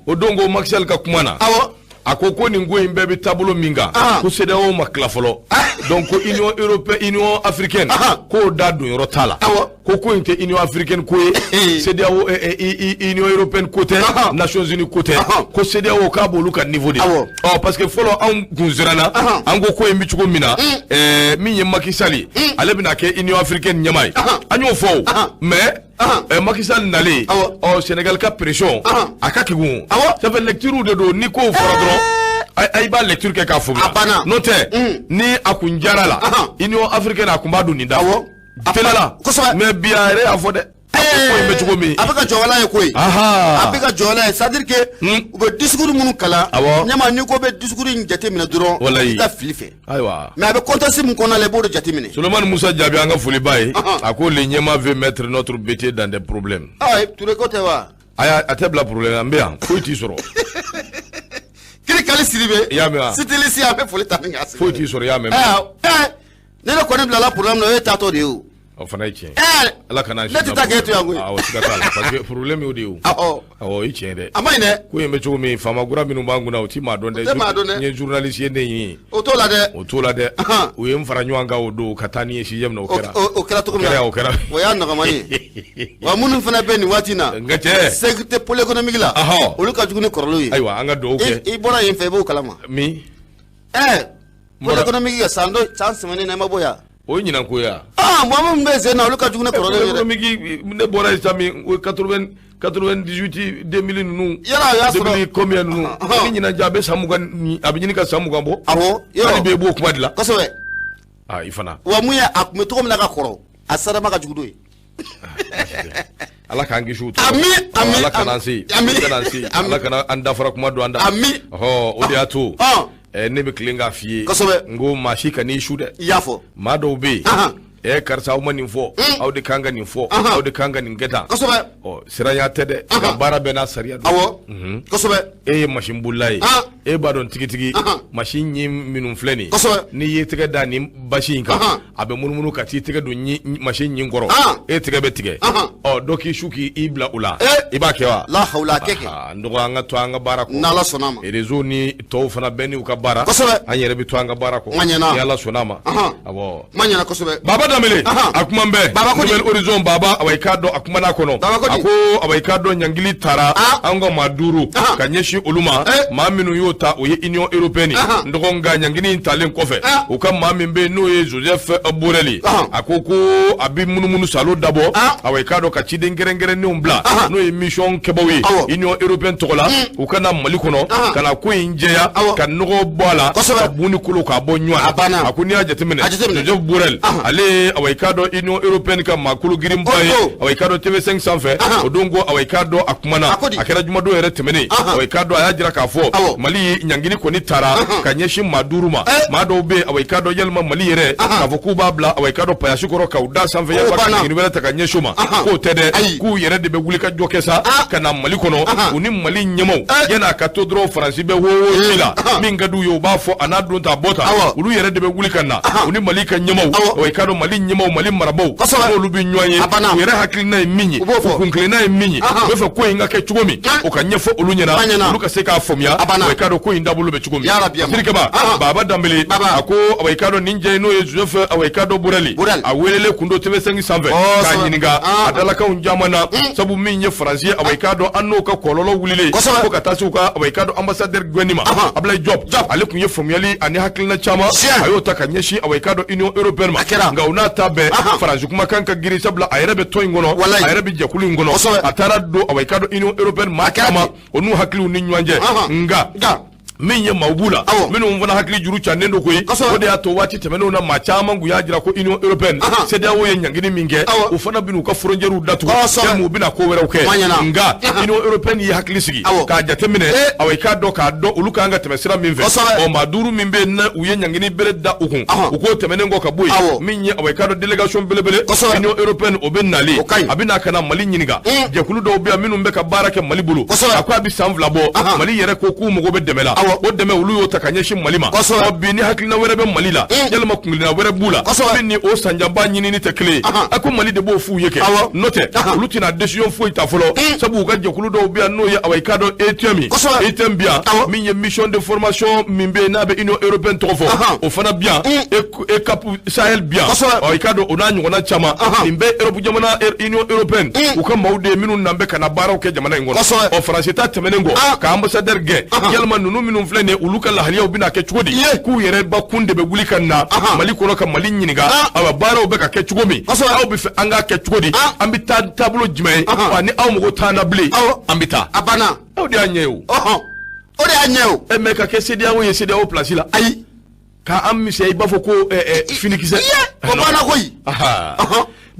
o don ko Macky Sall ka kuma na a ko ko nin ko in bɛɛ bɛ taabolo min kan ko CEDEAO ma tila fɔlɔ donc ko Union européenne Union africaine k'o da don yɔrɔ t'a la ko ko in tɛ Union africaine ko ye CEDEAO Union européenne ko tɛ Nations Unies ko tɛ ko CEDEAO k'a b'olu ka niveau de ɔ parce que fɔlɔ anw kun siranna an ko ko in bɛ cogo min na min ye Macky Sall ye ale bɛna kɛ Union africaine ɲɛmaa ye an y'o fɔ o mais Macky Sall nalen ɔ Sénégal ka pression a ka kegun ça fait lecture de don ni kow fɔra dɔrɔn i b'a lecture kɛ k'a faamuya n'o tɛ ni a kun jara la Union africaine a kun b'a don nin da teliya la mais bi a yɛrɛ y'a fɔ dɛ ko in bɛ cogo min a bɛ ka jɔwala ye koyi a bɛ ka jɔwala ye c'est à dire que u bɛ discours minnu kalan ɲama n'i ko bɛ discours in jateminɛ dɔrɔn i ka fili fɛ ayiwa mais a bɛ contexte min kɔnɔna la i b'o de jateminɛ Souleymane Moussa Diaby an ka foliba ye a ko le ɲɛma veut mettre notre BT dans des problèmes Touré ko tɛ wa aya a tɛ bila problème an bɛ yan foyi t'i sɔrɔ Kiri Kali Sidibe i y'a mɛn wa Sitilisi a bɛ foli ta min k'a sigi foyi t'i sɔrɔ i y'a mɛn ne ne kɔni bilala problème na o ye taatɔ de ye o o fana ye tiɲɛ ala kana ne tɛ taa k'e to yan koyi awɔ siga t'a la parce que problème y'o de ye o awɔ i tiɲɛ dɛ a ma ɲi dɛ ko in bɛ cogo min faama kura minnu b'an kunna o ti maa dɔn dɛ n ye journaliste ye ne ye o t'o la dɛ o t'o la dɛ u ye n fara ɲɔgɔn kan o don ka taa ni ye sixième na o kɛra o kɛra cogo min na o kɛra o y'a nɔgɔmani ye wa minnu fana bɛ nin waati in na nka cɛ sécurité polyéconomique la olu ka jugu ni kɔrɔlenw ye ayiwa an ka dugawu kɛ i bɔra yen fɛ i b'o kalama min polyéconomique kɛ san dɔ san sɛmɛnen na i ma bɔ yan o ye ɲinan ko ye wa mɔgɔ minnu bɛ sen na olu ka jugu ni kɔrɔlen ye dɛ économique ne bɔra yen sisan min o ye 98 2000 ninnu yala o y'a sɔrɔ 2000 combien ninnu ni ɲinan cɛ a bɛ san 20 a bɛ ɲini ka san 20 bɔ awɔ yɔrɔ hali bi i b'o kuma de la kosɛbɛ i fana wa mun ye a tun bɛ cogo min na ka kɔrɔ a sarama ka jugu d'o ye ala k'an kisi o tɔɔrɔ ami ami ala kana an se ami ala kana an se ala kana an dafara kuma don an da ami ɔhɔ o de y'a to ne bɛ tilen k'a f'i ye kosɛbɛ n ko maa si kan'i su dɛ i y'a fɔ maa dɔw bɛ yen karisa aw ma nin fɔ aw de kan ka nin fɔ aw de kan ka nin kɛ tan kosɛbɛ ɔ siranya tɛ dɛ nka baara bɛɛ n'a sariya don awɔ kosɛbɛ e ye masin bolila ye e b'a dɔn tigitigi masin ɲin minnu filɛ nin kosɛbɛ n'i y'i tɛgɛ da nin basi in kan a bɛ munumunu ka t'i tɛgɛ don masin ɲin kɔrɔ e tɛgɛ bɛ tigɛ ɔ dɔ k'i su k'i bila o la i b'a kɛ wa la hawla a kɛ kɛ n dɔgɔ an ka to an ka baara kɔ n'Ala sɔnna ma réseau ni tɔw fana bɛɛ n'u ka baara kosɛbɛ an yɛrɛ bɛ to an ka baara kɔ ni Ala sɔnna ma awɔ ma ɲɛna kosɛbɛ Baba Danbele a kuma bɛɛ Nouvelle Horizon Baba awa i k'a dɔn a kuma n'a kɔnɔ a ko awa i k'a dɔn ɲangili taara an ka maa 5 ka ɲɛsin olu ma maa minnu y'o y'o ta, o ye Union européenne. N dɔgɔ, nka ɲangini in talen kɔfɛ, u ka maa min bɛ yen n'o ye Joseph Borrell, a ko ko a bɛ munumunu salo dabɔ, awa, i k'a dɔn, ka ciden kɛrɛnkɛrɛnnenw bila, n'o ye mission kɛbaw ye Union européenne tɔgɔ la, u ka na Mali kɔnɔ ka na ko in jɛya, ka nɔgɔ bɔ a la, ka bu ni kolo k'a bɔ ɲɔgɔn na. A ko n'i y'a jateminɛ, Joseph Borrell, ale ye, awa, i k'a dɔn, Union européenne ka maakolo girinba ye. Awa, i k'a dɔn, TV5 sanfɛ o don ko, awa, i k'a dɔn, a kumana, a kɛra jumadon yɛrɛ tɛmɛnen. Awa, i k'a dɔn, a y'a jira k'a fɔ Mali ɲangini kɔni taara ka ɲɛsin maa duuru ma. Maa dɔw bɛ yen, awa, i k'a dɔn, yalima Mali yɛrɛ k'a fɔ k'u b'a bila, awa, i k'a dɔn, payasi kɔrɔ k'u da sanfɛ, yalima ka ɲangini wɛrɛ ta ka ɲɛsin u ma, k'o tɛ dɛ, k'u yɛrɛ de bɛ wuli ka jɔ kɛ sa ka na Mali kɔnɔ, u ni Mali ɲɛmaw. Yan'a ka to dɔrɔn Faransi bɛ wo ci la, min ka d'u ye u b'a fɔ, a n'a don ta a bɔ ta, olu yɛrɛ de bɛ wuli ka na u ni Mali ka ɲɛmaw, awa, i k'a dɔn, Mali ɲɛmaw, Mali marabaaw, n'olu bɛ ɲɔgɔn ye, u yɛrɛ hakilina ye min ye, u kuntilenna ye min ye, u bɛ fɛ ko in ka kɛ cogo min, o ka ɲɛfɔ olu ɲɛna, olu ka se k'a faamuya, awa, i k'a dɔn, ko in taabolo bɛ cogo min. Sirikɛba Baba Danbele, a ko, awa, i k'a dɔn, nin jɛ n'o ye Joseph, awa, i k'a dɔn, Borrell, a welelen kun don TV5 sanfɛ k'a ɲininka a dalakanw caman na, sabu min ye Faransi ye, awa, i k'a dɔn, an n'o ka kɔlɔlɔ wulilen fo ka taa se u ka, awa, i k'a dɔn, ambassadeur gɛnni ma, Ablaye Diop, ale tun ye faamuyali ani hakilina caman a y'o ta ka ɲɛsin, awa, i k'a dɔn, Union européenne ma. Nka o n'a ta bɛɛ, Faransi kumakan ka girin, sabula a yɛrɛ bɛ tɔn in kɔnɔ, a yɛrɛ bɛ jɛkulu in kɔnɔ. A taara don, awa, i k'a dɔn, Union européenne maa caman, o n'u hakiliw ni ɲɔgɔn cɛ. Nka min ye maaw b'u la minnu fana hakili juru cannen don koyi, o de y'a to waati tɛmɛnenw na, maa caman kun y'a jira ko Union européenne, CEDEAO ye ɲangini min kɛ, u fana bɛn'u ka frontières datugu, yalima u bɛna ko wɛrɛw kɛ. Nka Union européenne y'i hakili sigi k'a jateminɛ, awa, i k'a dɔn, k'a dɔn olu kan ka tɛmɛ sira min fɛ. Ɔ, maa duuru min bɛ yen u ye ɲangini bere da u kun, u k'o tɛmɛnen kɔ ka bɔ yen, min ye, awa, i k'a dɔn, délégation belebele Union européenne, o bɛ nalen, a bɛ na ka na Mali ɲininka. Jɛkulu dɔw bɛ yan minnu bɛ ka baara kɛ Mali bolo, a ko a bɛ san 2 bɔ, Mali yɛrɛ ko k'u mago bɛ dɛmɛ la, o dɛmɛ olu y'o ta ka ɲɛsin Mali ma. Ɔ, bi ni hakilina wɛrɛ bɛ Mali la, yalima kuntilenna wɛrɛ b'u la min ni o sanjanba ɲinini tɛ kelen ye, a ko Mali de b'o f'u ye kɛ, n'o tɛ olu tɛna décision foyi ta fɔlɔ, sabu u ka jɛkulu dɔw bɛ yan n'o ye, awa, i k'a dɔn, EUTM ye, EUTM bi yan, min ye mission de formation min bɛ yen n'a bɛ Union européenne tɔgɔ fɔ, o fana bi yan, EUCAP Sahel bi yan, ɔ, i k'a dɔn, o n'a ɲɔgɔnna caman. Nin bɛɛ Europe jamana, Union européenne, u ka maaw de ye minnu nan bɛ ka na baaraw kɛ jamana in kɔnɔ. Ɔ, Faransi ta tɛmɛnen kɔ ka ambassadeur gɛn, yalima ninnu minnu filɛ nin ye, olu ka lahaliyaw bɛna kɛ cogo di, k'u yɛrɛ bakun de bɛ wuli ka na Mali kɔnɔ ka Mali ɲininka, awa, baaraw bɛ ka kɛ cogo min, aw bɛ fɛ an k'a kɛ cogo di, an bɛ taa taabolo jumɛn ye, wa ni aw mago t'an na bilen, an bɛ taa. A banna. Aw de y'a ɲɛ ye o. O de y'a ɲɛ o. Ɛ, mais ka kɛ CEDEAO ye, CEDEAO place la. Ayi. K'an misɛnya i b'a fɔ ko finikisɛ. O banna koyi.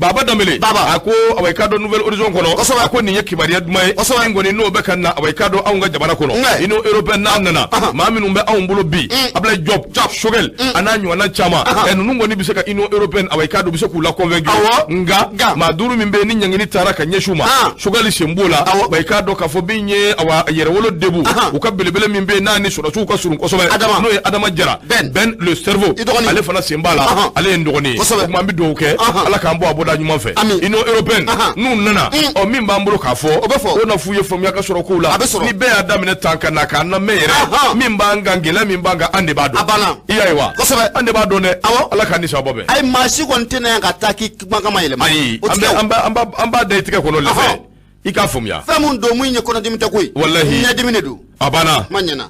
Baba Danbele. Baba. A ko, awa, i k'a dɔn, Nouvel Horizon kɔnɔ, a ko nin ye kibaruya duman ye min kɔni n'o bɛ ka na, awa, i k'a dɔn, anw ka jamana kɔnɔ. Union européenne n'a nana, maa minnu bɛ anw bolo bi, Ablaye Diop, Choguel, a n'a ɲɔgɔnna caman, ɛ, ninnu kɔni bɛ se ka Union européenne, awa, i k'a dɔn, u bɛ se k'u la convaincre. Nka maa duuru min bɛ yen ni ɲangini taara ka ɲɛsin u ma, Choguel sen b'o la. Wa i k'a dɔn k'a fɔ min ye, awa, Yɛrɛwolo Debout, u ka belebele min bɛ yen n'a ni sɔrɔdasiw ka surun kosɛbɛ, n'o ye Adama Jara, Ben le cerveau, ale fana sen b'a la, ale ye n dɔgɔnin ye. O tuma an bɛ dugawu kɛ, Ala k'an bɔ a bɔda ɲuman fɛ. Union européenne n'u nana, ɔ, min b'an bolo k'a fɔ, o bɛ fɔ, o na f'u ye, faamuya ka sɔrɔ kow la. Ni bɛɛ y'a daminɛ tan ka na k'an lamɛn yɛrɛ, min b'an kan, gɛlɛya min b'an kan, an de b'a dɔn. A banna. I y'a ye wa? An de b'a dɔn dɛ. Ala k'an ni sababa bɛn. Ayi, maa si kɔni tɛ na yan ka taa k'i kumakan ma yɛlɛma. Ayi, an b'a da i tigɛ kɔnɔ lɛfɛ, i k'a faamuya. Fɛn mun don, mun ye kɔnɔdimi tɛ koyi. Walahi. Ɲɛdimi de don. A banna. Kuma ɲɛna.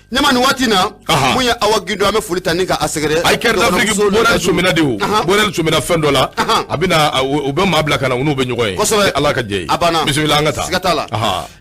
Ɲama, nin waati na, mun ye Awa Gindo, an bɛ foli ta ni ka a sɛgɛrɛ. Ayi, Cœur d'Afrique, Borrell sɔmina de o. Borrell sɔmina fɛn dɔ la, a bɛna u bɛ maa bila ka na, u n'u bɛ ɲɔgɔn ye. Ala ka jɛ ye. A banna. Bisimila, an ka taa. Siga t'a la.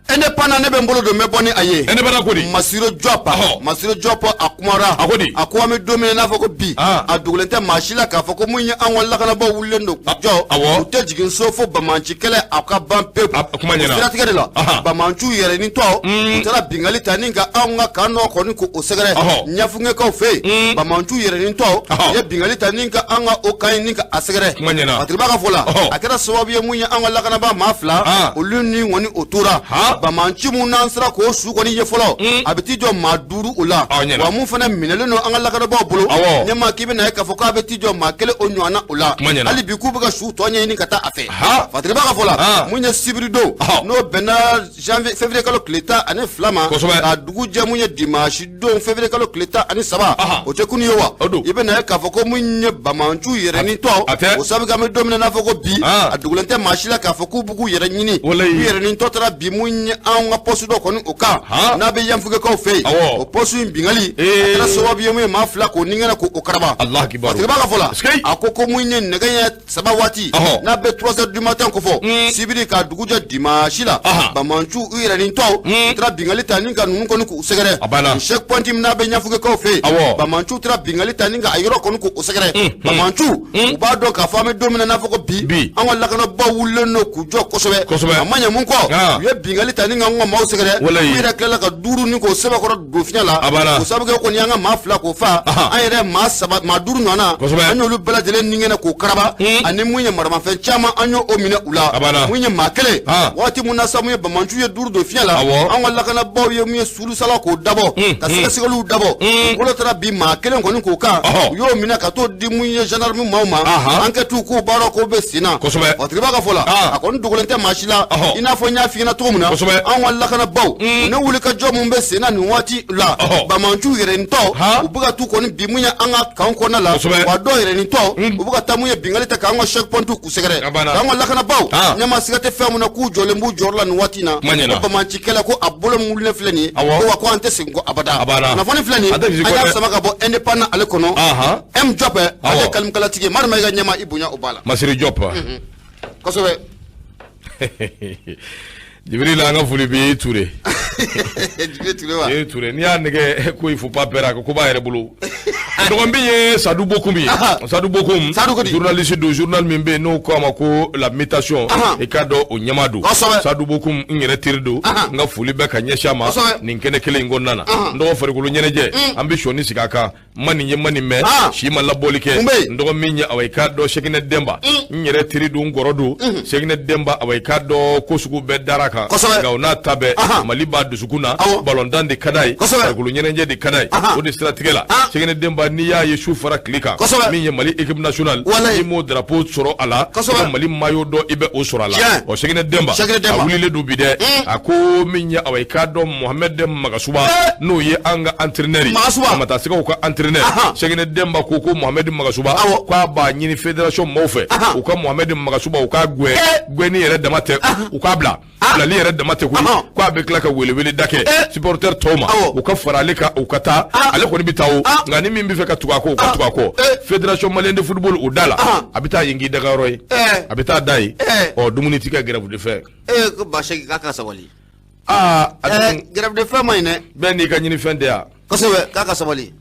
Indépendant, ne bɛ n bolo don, n bɛ bɔ ni a ye. Indépendant ko di? Masiro Diop. Masiro Diop, a kumara. A ko di? A ko an bɛ don min na i n'a fɔ ko bi, a dogolen tɛ maa si la k'a fɔ ko mun ye an ka lakanabaaw wulilen don k'u jɔ. U tɛ jigin so fo banbaanci kɛlɛ a ka ban pewu. Kuma ɲɛna. Siratigɛ de la, banbaanciw yɛrɛ ni tɔ, u taara binkanni ta ni ka anw ka camp nɔ kɔni k'o sɛgɛrɛ Ɲafunkekaw fɛ yen. Banbaanciw yɛrɛ ni tɔ, u ye binkanni ta ni ka an ka o camp in ni ka a sɛgɛrɛ. Kuma ɲɛna. Patiriba ka fɔ la, a kɛra sababu ye mun ye an ka lakanabaa maa fila, olu ni kɔni o tora. Banbaanci mun n'an sera k'o su kɔni ye fɔlɔ, a bɛ t'i jɔ maa duuru o la. Wa mun fana minɛlen don an ka lakanabaaw bolo, ɲɛmaa k'i bɛna ye k'a fɔ k'a bɛ t'i jɔ maa kelen o ɲɔgɔnna o la. Hali bi k'u bɛ ka su tɔ ɲɛɲini ka taa a fɛ. Patiriba ka fɔ la, mun ye sibiridon, n'o bɛnna janvier février kalo tile 12 ma, ka dugu jɛ mun ye dimanche. dimanche don février kalo tile 13, o tɛ kunun ye wa? I bɛ na ye k'a fɔ ko mun ye banbaanciw yɛrɛ ni tɔ, o sabu an bɛ don min na n'a fɔ ko bi, a dogolen tɛ maa si la k'a fɔ k'u b'u k'u yɛrɛ ɲini, u yɛrɛ ni tɔ taara bin mun ye anw ka poste dɔ kɔni o kan, n'a bɛ Yanfugekaw fɛ yen, o poste in binkanni a kɛra sababu ye mun ye maa 2 k'o ni kɛnɛ k'o karaba. Fatigiba ka fɔ la, a ko ko mun ye nɛgɛ ɲɛ 3 waati, n'a bɛ 3 heures du matin ko fɔ, sibiri ka dugu jɛ dimanche la, banbaanciw u yɛrɛ ni tɔw, u taara binkanni ta ni ka ninnu kɔni k'u sɛgɛrɛ. Checkpoint min n'a bɛ Ɲafugekaw fɛ yen, banbaanciw taara binkanni ta ni ka a yɔrɔ kɔni k'u sɛgɛrɛ. Banbaanciw, u b'a dɔn k'a fɔ an bɛ don min na n'a fɔ ko bi, an ka lakanabaaw wulilen don k'u jɔ kosɛbɛ. A ma ɲɛ mun kɔ, u ye binkanni ta ni ka an ka maaw sɛgɛrɛ. U yɛrɛ tilala ka 5 ni k'o sɛbɛkɔrɔ don fiɲɛ la, o sabu kɛ kɔni an ka maa 2 k'o fa, an yɛrɛ maa 3, maa 5 ɲɔgɔnna, an y'olu bɛɛ lajɛlen ni kɛnɛ k'o karaba, ani mun ye maramafɛn caman an y'o minɛ u la. Mun ye maa kelen, waati mun na sa mun ye banbaanciw ye 5 don fiɲɛ la, an ka lakanabaaw ye mun ye sulusala k'o dabɔ, ka sɛgɛsɛgɛliw dabɔ, u bolo taara bin maa kelen kɔni k'o kan, u y'o minɛ ka t'o di mun ye gendarme maaw ma, enquête k'u baara ko bɛ sen na. Fatigiba ka fɔ la, a kɔni dogolen tɛ maa si la, i n'a fɔ n y'a f'i ɲɛna cogo min na, an ka lakanabaaw u ne wuli ka jɔ mun bɛ sen na nin waati la, banbaanciw yɛrɛ ni tɔ, u bɛ ka t'u kɔni bin mun ye an ka kan kɔnɔna la, wa dɔw yɛrɛ ni tɔ, u bɛ ka taa mun ye binkanni ta k'an ka checkpoint k'u sɛgɛrɛ, k'an ka lakanabaaw ɲɛma siga tɛ fɛn mun na k'u jɔlen b'u jɔyɔrɔ la nin waati in na, ko banbaanci kɛlɛ ko a bolo min wulilen filɛ nin ye, ko wa ko an tɛ segin kɔ abada. Kunnafoni filɛ nin ye, an y'a sama ka bɔ Indépendant ale kɔnɔ. M Diop, ale ye kalumukalatigi ye, Madu Mayiga ɲɛma, i bonya o b'a la. Masiri Diop. Kosɛbɛ. Jibril, an ka foli b'i Ture. Jibril Ture wa? Ee Ture, n'i y'a nɛgɛ ko il faut pas peur, a ko b'a yɛrɛ bolo. Dɔgɔnin min ye Sadu Bokum ye. Sadu Bokum. Sadu Kodi. Journaliste don, journal min bɛ yen n'o ko a ma ko La Mutation. I k'a dɔn o ɲɛmaa don. Sadu Bokum, n yɛrɛ teri don. N ka foli bɛ ka ɲɛsin a ma. Nin kɛnɛ kelen in kɔnɔna na. N dɔgɔ farikolo ɲɛnajɛ. An bɛ sɔnni sigi a kan. Ma nin ye ma nin mɛn si ma labɔli kɛ. N dɔgɔ min ye awa i k'a dɔn Sɛkinɛ Denba, n yɛrɛ teri don, n kɔrɔ don. Sɛkinɛ Denba, awa i k'a dɔn ko sugu bɛɛ dara kan, nka o n'a ta bɛɛ, Mali b'a dusukun na, balontan de ka d'a ye, farikolo ɲɛnajɛ de ka d'a ye. O de siratigɛ la, Sɛkinɛ Denba, n'i y'a ye su fara tile kan, min ye Mali équipe nationale, n'i m'o drapeau sɔrɔ a la, i Mali maillot dɔn, i bɛ o sɔrɔ a la. Ɔ Sɛkinɛ Denba, a wulilen don bi dɛ. A ko min ye awa i k'a dɔn Mohamed Magasuba, n'o ye an ka entraîneur ye, Samatasɛgɛw ka entraîneur. Sɛkinɛ Denba ko ko Mohamed Magasuba, k'a b'a ɲini fédération maaw fɛ, u ka Mohamed Magasuba, u k'a gɛn. Gɛnni yɛrɛ dama tɛ, u k'a bila, bilali yɛrɛ dama tɛ koyi, k'a bɛ tila ka welewele da kɛ supporter tɔw ma, u ka fara ale kan, u ka taa. Ale kɔni bɛ taa o, nka ni min bɛ fɛ ka tugu a kɔ, u ka tugu a kɔ. Fédération malienne de football, o da la, a bɛ taa yen k'i dagayɔrɔ ye, a bɛ taa da yen. Ɔ dumuni ti kɛ grève de faim. Ee ko Basegi, k'a ka sabali. Aa. Grève de faim ma ɲi dɛ. Bɛɛ n'i ka ɲinifɛn tɛ yan. Kosɛbɛ, k'a ka sabali.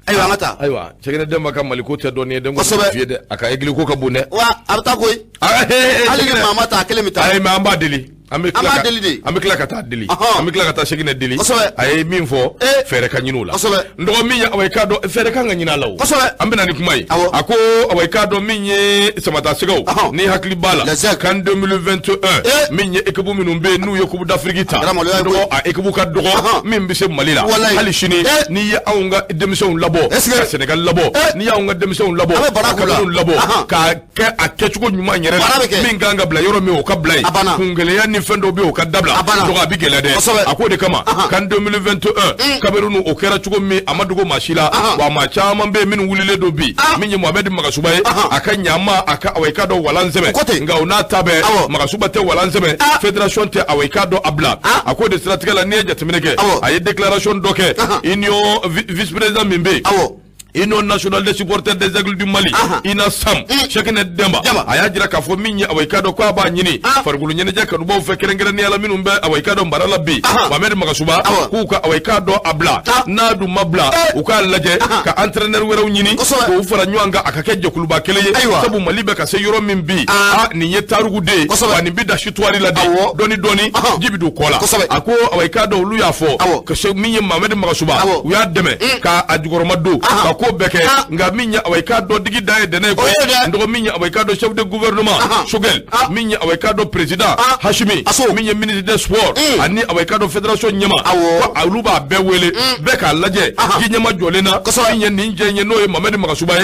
Ayiwa, an ka taa. Ayiwa, Sɛkinɛ Denba ka Maliko tɛ dɔnni ye dɛ. Kosɛbɛ. Fiye dɛ, a ka egili ko ka bon dɛ. Wa a bɛ taa koyi. Hali ni maa ma taa, a kelen bɛ taa. Ayi, mais an b'a deli. An bɛ tila deli de. An bɛ tila ka taa deli. An bɛ tila ka taa Sɛkinɛ deli. Kosɛbɛ. A ye min fɔ, fɛɛrɛ ka ɲini o la. Kosɛbɛ. N dɔgɔ min ye awa i k'a dɔn fɛɛrɛ kan ka ɲini a la o. Kosɛbɛ. An bɛ na ni kuma ye. Awɔ. A ko awa i k'a dɔn min ye Samatasɛgɛw, ni hakili b'a la. CAN 2021, min ye équipe minnu bɛ yen n'u ye Coupe d'Afrique ta. N dɔgɔ, a équipe ka dɔgɔ min bɛ se Mali la. Hali sini, n'i ye anw ka denmisɛnw labɔ, ka Sénégal labɔ, n'i y'anw ka denmisɛnw labɔ, ka Cameroun labɔ, ka kɛ a kɛcogo ɲuman yɛrɛ la, min kan ka bila yɔrɔ min, o ka bila yen, kungɛlɛya ni fɛn dɔw bɛ yen, o ka dabila, dɔgɔ a bɛ gɛlɛya dɛ. A k'o de kama, CAN 2021 Cameroun, o kɛra cogo min, a ma dogo maa si la. Wa maa caman bɛ yen minnu wulilen don bi, min ye Mohamed Magasuba ye, a ka ɲama a ka awa i k'a dɔn walan sɛmɛ, nka o n'a ta bɛɛ, Magasuba tɛ walan sɛmɛ, fédération tɛ awa i k'a dɔn a bila. A k'o de siratigɛ la, n'i ye jateminɛ kɛ, a ye déclaration dɔ kɛ, union vice président min bɛ yen, Union nationale des supporters des Aigles du Mali, UNASAM, Sɛkinɛ Denba, a y'a jira k'a fɔ min ye awa i k'a dɔn k'a b'a ɲini farikolo ɲɛnajɛ kanubaw fɛ, kɛrɛnkɛrɛnnenya la minnu bɛ awa i k'a dɔn mara la bi, Mohamed Magasuba, k'u ka awa i k'a dɔn a bila. N'a dun ma bila, u k'a lajɛ ka entraîneur wɛrɛw ɲini k'u fara ɲɔgɔn kan, a ka kɛ jɛkuluba kelen ye. Sabu Mali bɛ ka se yɔrɔ min bi, a nin ye tariku de ye, wa nin bɛ da histoire la de, dɔɔni dɔɔni ji bɛ don kɔ la. A ko awa i k'a dɔn olu y'a fɔ min ye Mohamed Magasuba, u y'a dɛmɛ k'a jukɔrɔma don, ka ko bɛɛ kɛ, nka min ye awa i k'a dɔn digi dan ye dɛnɛ ye koyi. N dɔgɔ, min ye awa i k'a dɔn chef de gouvernement Choguel, min ye awa i k'a dɔn président Assimi, min ye ministre des sports, ani awa i k'a dɔn fédération ɲɛmaa, ko olu b'a bɛɛ wele, bɛɛ k'a lajɛ ji ɲɛma jɔlen na, min ye nin jɛ ye, n'o ye Mohamed Magasuba ye,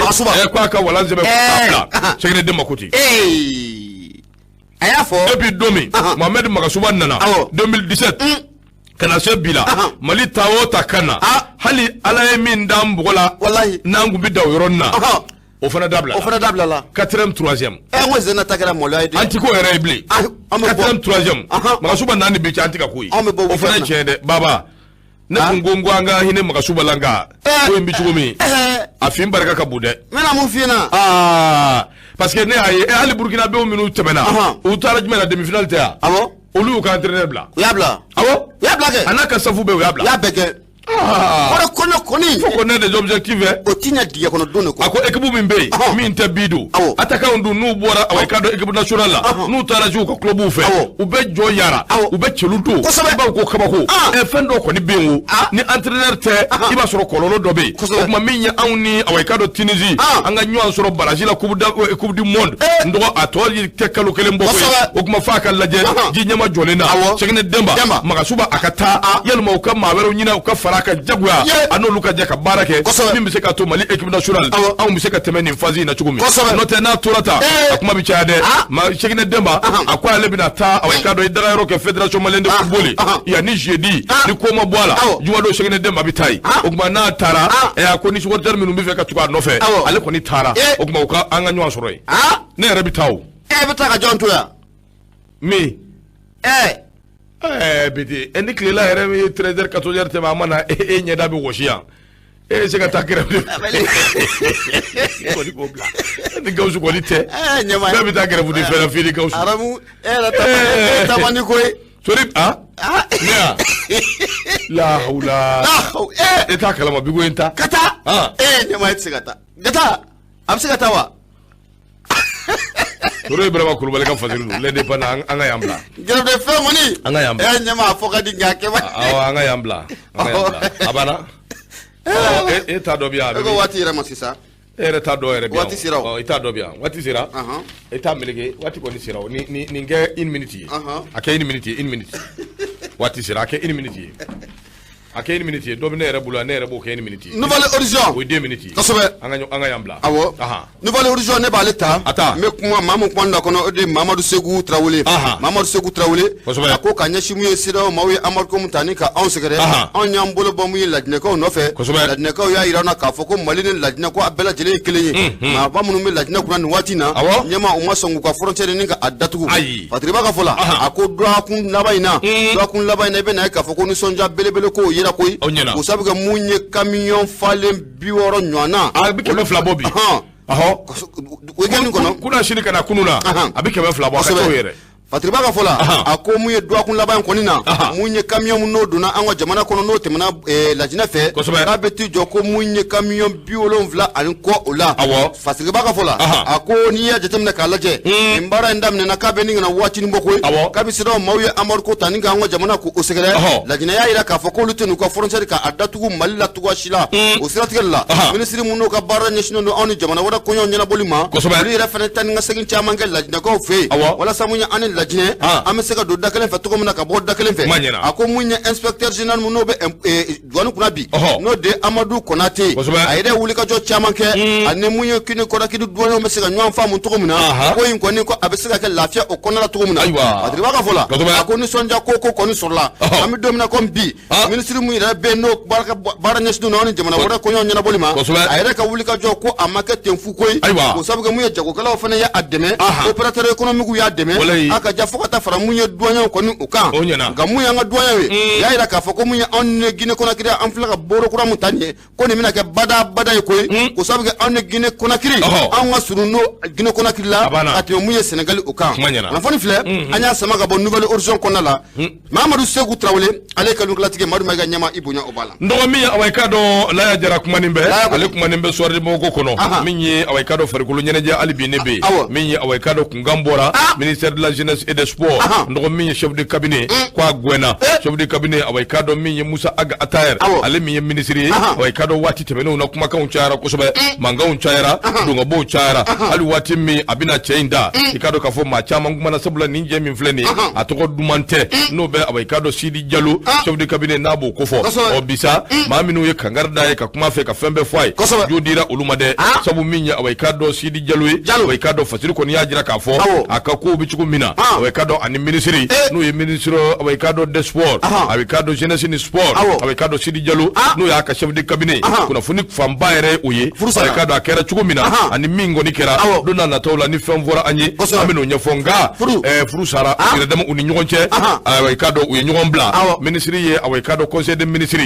k'a ka walan sɛbɛn k'a bila. Sɛkinɛ Denba ko ten. A y'a fɔ depuis don min Mohamed Magasuba nana 2017. Ka na se bi la, Mali ta o ta kan na, hali Ala ye min d'an bɔgɔ la, walahi, n'an kun bɛ da o yɔrɔnin na, o fana dabila. O fana dabilala. Quatrième, troisième. Ɛ, n ko Zena ta kɛra maloya ye dɛ. An ti k'o yɛrɛ ye bilen. An bɛ bɔ. Quatrième, troisième. Magasuba n'an ni bi cɛ, an ti ka k'o ye. Anw bɛ bɔ O fana ye week-end na. tiɲɛ dɛ, baba. Ne kun ko n ko an ka hinɛ Magasuba la, nka ko in bi cogo min, a fin barika ka bon dɛ. N bɛna mun f'i ɲɛna? Aa, parce que ne y'a ye, hali Burukinabew minnu tɛmɛna, u taara jumɛn na, demi-finale tɛ yan? Awɔ. Olu y'u ka entraîneur bila. U y'a bila. Awɔ. U y'a bila kɛ. A n'a ka staff bɛɛ, u y'a bila. U y'a bɛɛ kɛ. Ah. Kɔrɔ kɔnɔ kɔni. Faut qu'on ait des objectifs hein. O ti ɲɛ dingɛ kɔnɔ don de kɔ. A ko équipe min bɛ yen, min tɛ bi don, attaquant dun, n'u bɔra, awa, i k'a dɔn équipe nationale la, n'u taara jouer u ka club fɛ, u bɛ jɔ yara, u bɛ celu don, i b'a fɔ ko kabako. Ɛ, fɛn dɔw kɔni bɛ yen o, ni entraîneur tɛ, i b'a sɔrɔ kɔlɔlɔ dɔ bɛ yen. O tuma min ye anw ni, awa, i k'a dɔn Tunisie, an ka ɲɔgɔn sɔrɔ barrage la coupe du monde, n dɔgɔ, a tɔ tɛ kalo kelen bɔ koyi. O tuma f'a ka lajɛ ji ɲɛma jɔlen na. Sɛgɛnɛ Denba, Magasuba a ka taa, yalima u ka maa wɛrɛw ɲini u ka fara a ka jagoya, a n'olu ka jɛ ka baara kɛ, min bɛ se ka to Mali équipe nationale, anw bɛ se ka tɛmɛ nin phase in na cogo min. N'o tɛ, n'a tora tan, a kuma bɛ caya dɛ. Ma Sɛgɛnɛ Denba, a ko ale bɛna taa, awa, i k'a dɔn i dagayɔrɔ kɛ Fédération malienne de football ye yanni jeudi. Ni ko ma bɔ a la, jumadon Sɛgɛnɛ Denba bɛ taa yen. O tuma n'a taara, a ko ni supporter minnu bɛ fɛ ka tugu a nɔfɛ, ale kɔni taara. O tuma u ka an ka ɲɔgɔn sɔrɔ yen. Ne yɛrɛ bɛ taa o. E bɛ taa ka jɔn to yan? Min? Ɛɛ. Ɛɛ, Bete, ni tilela yɛrɛ ye 13h 14h tɛmɛ, a ma na, e ɲɛda bɛ wɔsi yan, e bɛ se ka taa grève kɔni k'o bila. Ni Gawusu kɔni tɛ, bɛɛ bɛ taa grève de fɛn na f'i ni Gawusu. Aramu, e yɛrɛ ta, e ta man di koyi. Sori, a ne ya la hawula, e t'a kalama bi ko in ta. Ka taa, e ɲɛma, e tɛ se ka taa, ka taa, a bɛ se ka taa wa? Toro Ibrahima Kulubali ka fasiri don l'Indépendant, an ka yan bila. Grève de faim kɔni. An ka yan bila. E ɲɛma, a fɔ ka di nka a kɛ man. Awɔ, an ka yan bila. An ka yan bila. A banna. E t'a dɔ bi yan. E ko waati yɛrɛ ma sisan. E yɛrɛ t'a dɔn yɛrɛ bi yan. Waati sera o. I t'a dɔn bi yan. Waati sera. E t'a meleke, waati kɔni sera o. Nin kɛ une minute ye. A kɛ une minute ye, une minute. Waati sera, a kɛ une minute ye. A kɛ une minute ye, dɔ bɛ ne yɛrɛ bolo yan, ne yɛrɛ b'o kɛ une minute ye. Nouvel Horizon. O ye 2 minutes ye. Kosɛbɛ. An ka yan bila. Awɔ. Nouvel Horizon, ne b'ale ta. A ta. N bɛ kuma maa min kuma da kɔnɔ, o de ye Mamadu Segu Tarawele. Mamadu Segu Tarawele. Kosɛbɛ. A ko ka ɲɛsin mun ye CEDEAO maaw ye embargo mun ta ni ka anw sɛgɛrɛ. Anw y'an bolo bɔ mun ye Lajinɛkaw nɔfɛ. Kosɛbɛ. Lajinɛkaw y'a jira an na k'a fɔ ko Mali ni Lajinɛ ko a bɛɛ lajɛlen ye kelen ye. Maaba minnu bɛ Lajinɛ kunna nin waati in na. Ɲɛma, u ma sɔn k'u ka frontière ni ka a datugu. Ayi. Fatiriba ka fɔ la. A ko dɔgɔkun laban in na. Dɔgɔkun laban in na, i bɛ na ye k'a fɔ ko nisɔndiya belebele kow yera koyi. O ɲɛna. O sabu kɛ mun ye camion falen 60 ɲɔgɔn na. A bɛ 200 bɔ bi. Weekend kɔnɔ. Kunna sini ka na kunun na. A bɛ 200 bɔ, a ka ca o yɛrɛ. Fatiriba ka fɔ la, a ko mun ye dɔgɔkun laban in kɔni na, mun ye camion mun n'o donna an ka jamana kɔnɔ, n'o tɛmɛna Lajinɛ fɛ, k'a bɛ t'i jɔ ko mun ye camion 70 ani kɔ o la. Fatiriba ka fɔ la, a ko n'i y'a jateminɛ k'a lajɛ, nin baara in daminɛna k'a bɛ nin kana waatinin bɔ koyi. Kabi CEDEAO maaw ye embargo ta ni k'an ka jamana k'o sɛgɛrɛ, Lajinɛ y'a jira k'a fɔ k'olu tɛ n'u ka frontière k'a datugu Mali la cogoya si la. O siratigɛ la, minisiri mun n'o ka baara ɲɛsinnen don anw ni jamana wɛrɛ koɲɛw ɲɛnabɔli ma, olu yɛrɛ fana taa ni ka segin caman kɛ Lajinɛkaw fɛ yen, walasa mun ye an ni Lajinɛ an bɛ se ka don da kelen fɛ cogo min na, ka bɔ da kelen fɛ. A ko mun ye inspecteur général mun n'o bɛ douane kunna bi, n'o de ye Amadu Konate, a yɛrɛ wulikajɔ caman kɛ ani mun ye Guinée Conakry douaniers bɛ se ka ɲɔgɔn faamu cogo min na, ko in kɔni ko a bɛ se ka kɛ lafiya o kɔnɔna la cogo min na. Fatiriba ka fɔ la, a ko nisɔndiya ko ko kɔni sɔrɔla. An bɛ don min na komi bi, minisiri mun yɛrɛ bɛ yen n'o baara ɲɛsinnen don anw ni jamana wɛrɛ koɲɛw ɲɛnabɔli ma, a yɛrɛ ka wulikajɔ ko a ma kɛ ten fu koyi. O sabu kɛ mun ye jagokɛlaw fana ye a dɛmɛ, opérateur économique y'a dɛmɛ, a ka ja fo ka taa fara mun ye douaniers kɔni o kan. Nka mun y'an ka douaniers ye, y'a jira k'a fɔ ko mun ye anw ni Guinée Conakry, an filɛ ka bɔrɔ kura mun ta nin ye, ko nin bɛna kɛ bada bada ye koyi. O sabu kɛ anw ni Guinée Conakry, anw ka surun n'o Guinée Conakry la ka tɛmɛ mun ye Sénégal o kan. Kunnafoni filɛ, an y'a sama ka bɔ Nouvel Horizon kɔnɔna la. Mamadu Segu Tarawele, ale ye kalukilatigi Madu Mayiga ɲɛma, i bonya o b'a la. N dɔgɔ min, awa, i k'a dɔn Laya Jara kumanin bɛ, ale kumanin bɛ Soir de Bamako kɔnɔ, min ye, awa, i k'a dɔn farikolo ɲɛnajɛ hali bi ne bɛ yen, min ye, awa, i k'a dɔn kunkan bɔra ministère de la Jeunesse et des Sports. N dɔgɔ min ye chef de cabinet ko a gɛnna, chef de cabinet, awa, i k'a dɔn min ye Musa Ag Attaher, ale min ye ministre ye, awa, i k'a dɔn waati tɛmɛnenw na kumakanw cayara kosɛbɛ, mankanw cayara, donkabow cayara. Hali waati min a bɛna cɛ in da, i k'a dɔn k'a fɔ maa caman kumana, sabula nin jɛ min filɛ nin ye, a tɔgɔ duman tɛ, n'o bɛ, awa, i k'a dɔn Sidi Jalo, chef de cabinet, n'a b'o kofɔ. Ɔ bisa, maa minnu ye kangari da ye ka kuma fɛ ka fɛn bɛɛ fɔ a ye, jo dira olu ma dɛ. Sabu min ye, awa, i k'a dɔn Sidi Jalo ye, awa, i k'a dɔn fasiri kɔni y'a jira k'a fɔ a ka kow bɛ cogo min na. awa i k'a dɔn ani minisiri n'o ye ministre, awa i k'a dɔn, des sports, awa i k'a dɔn jeunesse ni sport, awa i k'a dɔn Sidi Jalo, n'o y'a ka chef de cabinet, kunnafoni fanba yɛrɛ o ye. Awa i k'a dɔn a kɛra cogo min na ani min kɔni kɛra, don n'a nataw la, ni fɛn fɔra an ye, an bɛn'o ɲɛfɔ. Nka furu sara yɛrɛ dama u ni ɲɔgɔn cɛ. Awa i k'a dɔn u ye ɲɔgɔn bila. Minisiri ye, awa i k'a dɔn, conseil des ministres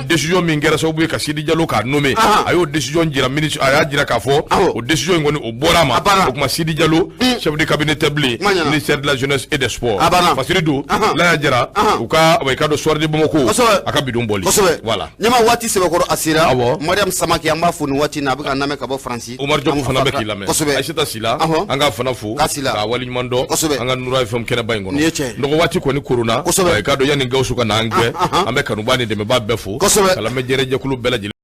décision min kɛra sababu ye ka Sidi Jalo k'a nommé, a y'o décision jira ministre, a y'a jira k'a fɔ o décision in kɔni o bɔra a ma. O tuma Sidi Jalo chef de cabinet tɛ bilen ministère de la jeunesse et des sports. Fasiri don Laya Jara u ka, awa i k'a dɔn, soir de Bamako a ka bidon bɔli. Voilà, ɲɛma waati sɛbɛkɔrɔ a sera. Mariam Samake, an b'a fo nin waati in na, a bɛ ka lamɛn ka bɔ Faransi. Umar Jɔbu fana bɛ k'i lamɛn. Ayisata Sila, an k'a fana fo k'a waleɲuman dɔn an ka Nura FM kɛnɛba in kɔnɔ. Nɔgɔ waati kɔni koronna, i k'a dɔn, yanni Gawusu ka n'an gɛn, an bɛ kanubaa ni dɛmɛbaa bɛɛ fo, ka lamɛn jɛrɛjɛkulu bɛɛ lajɛlen.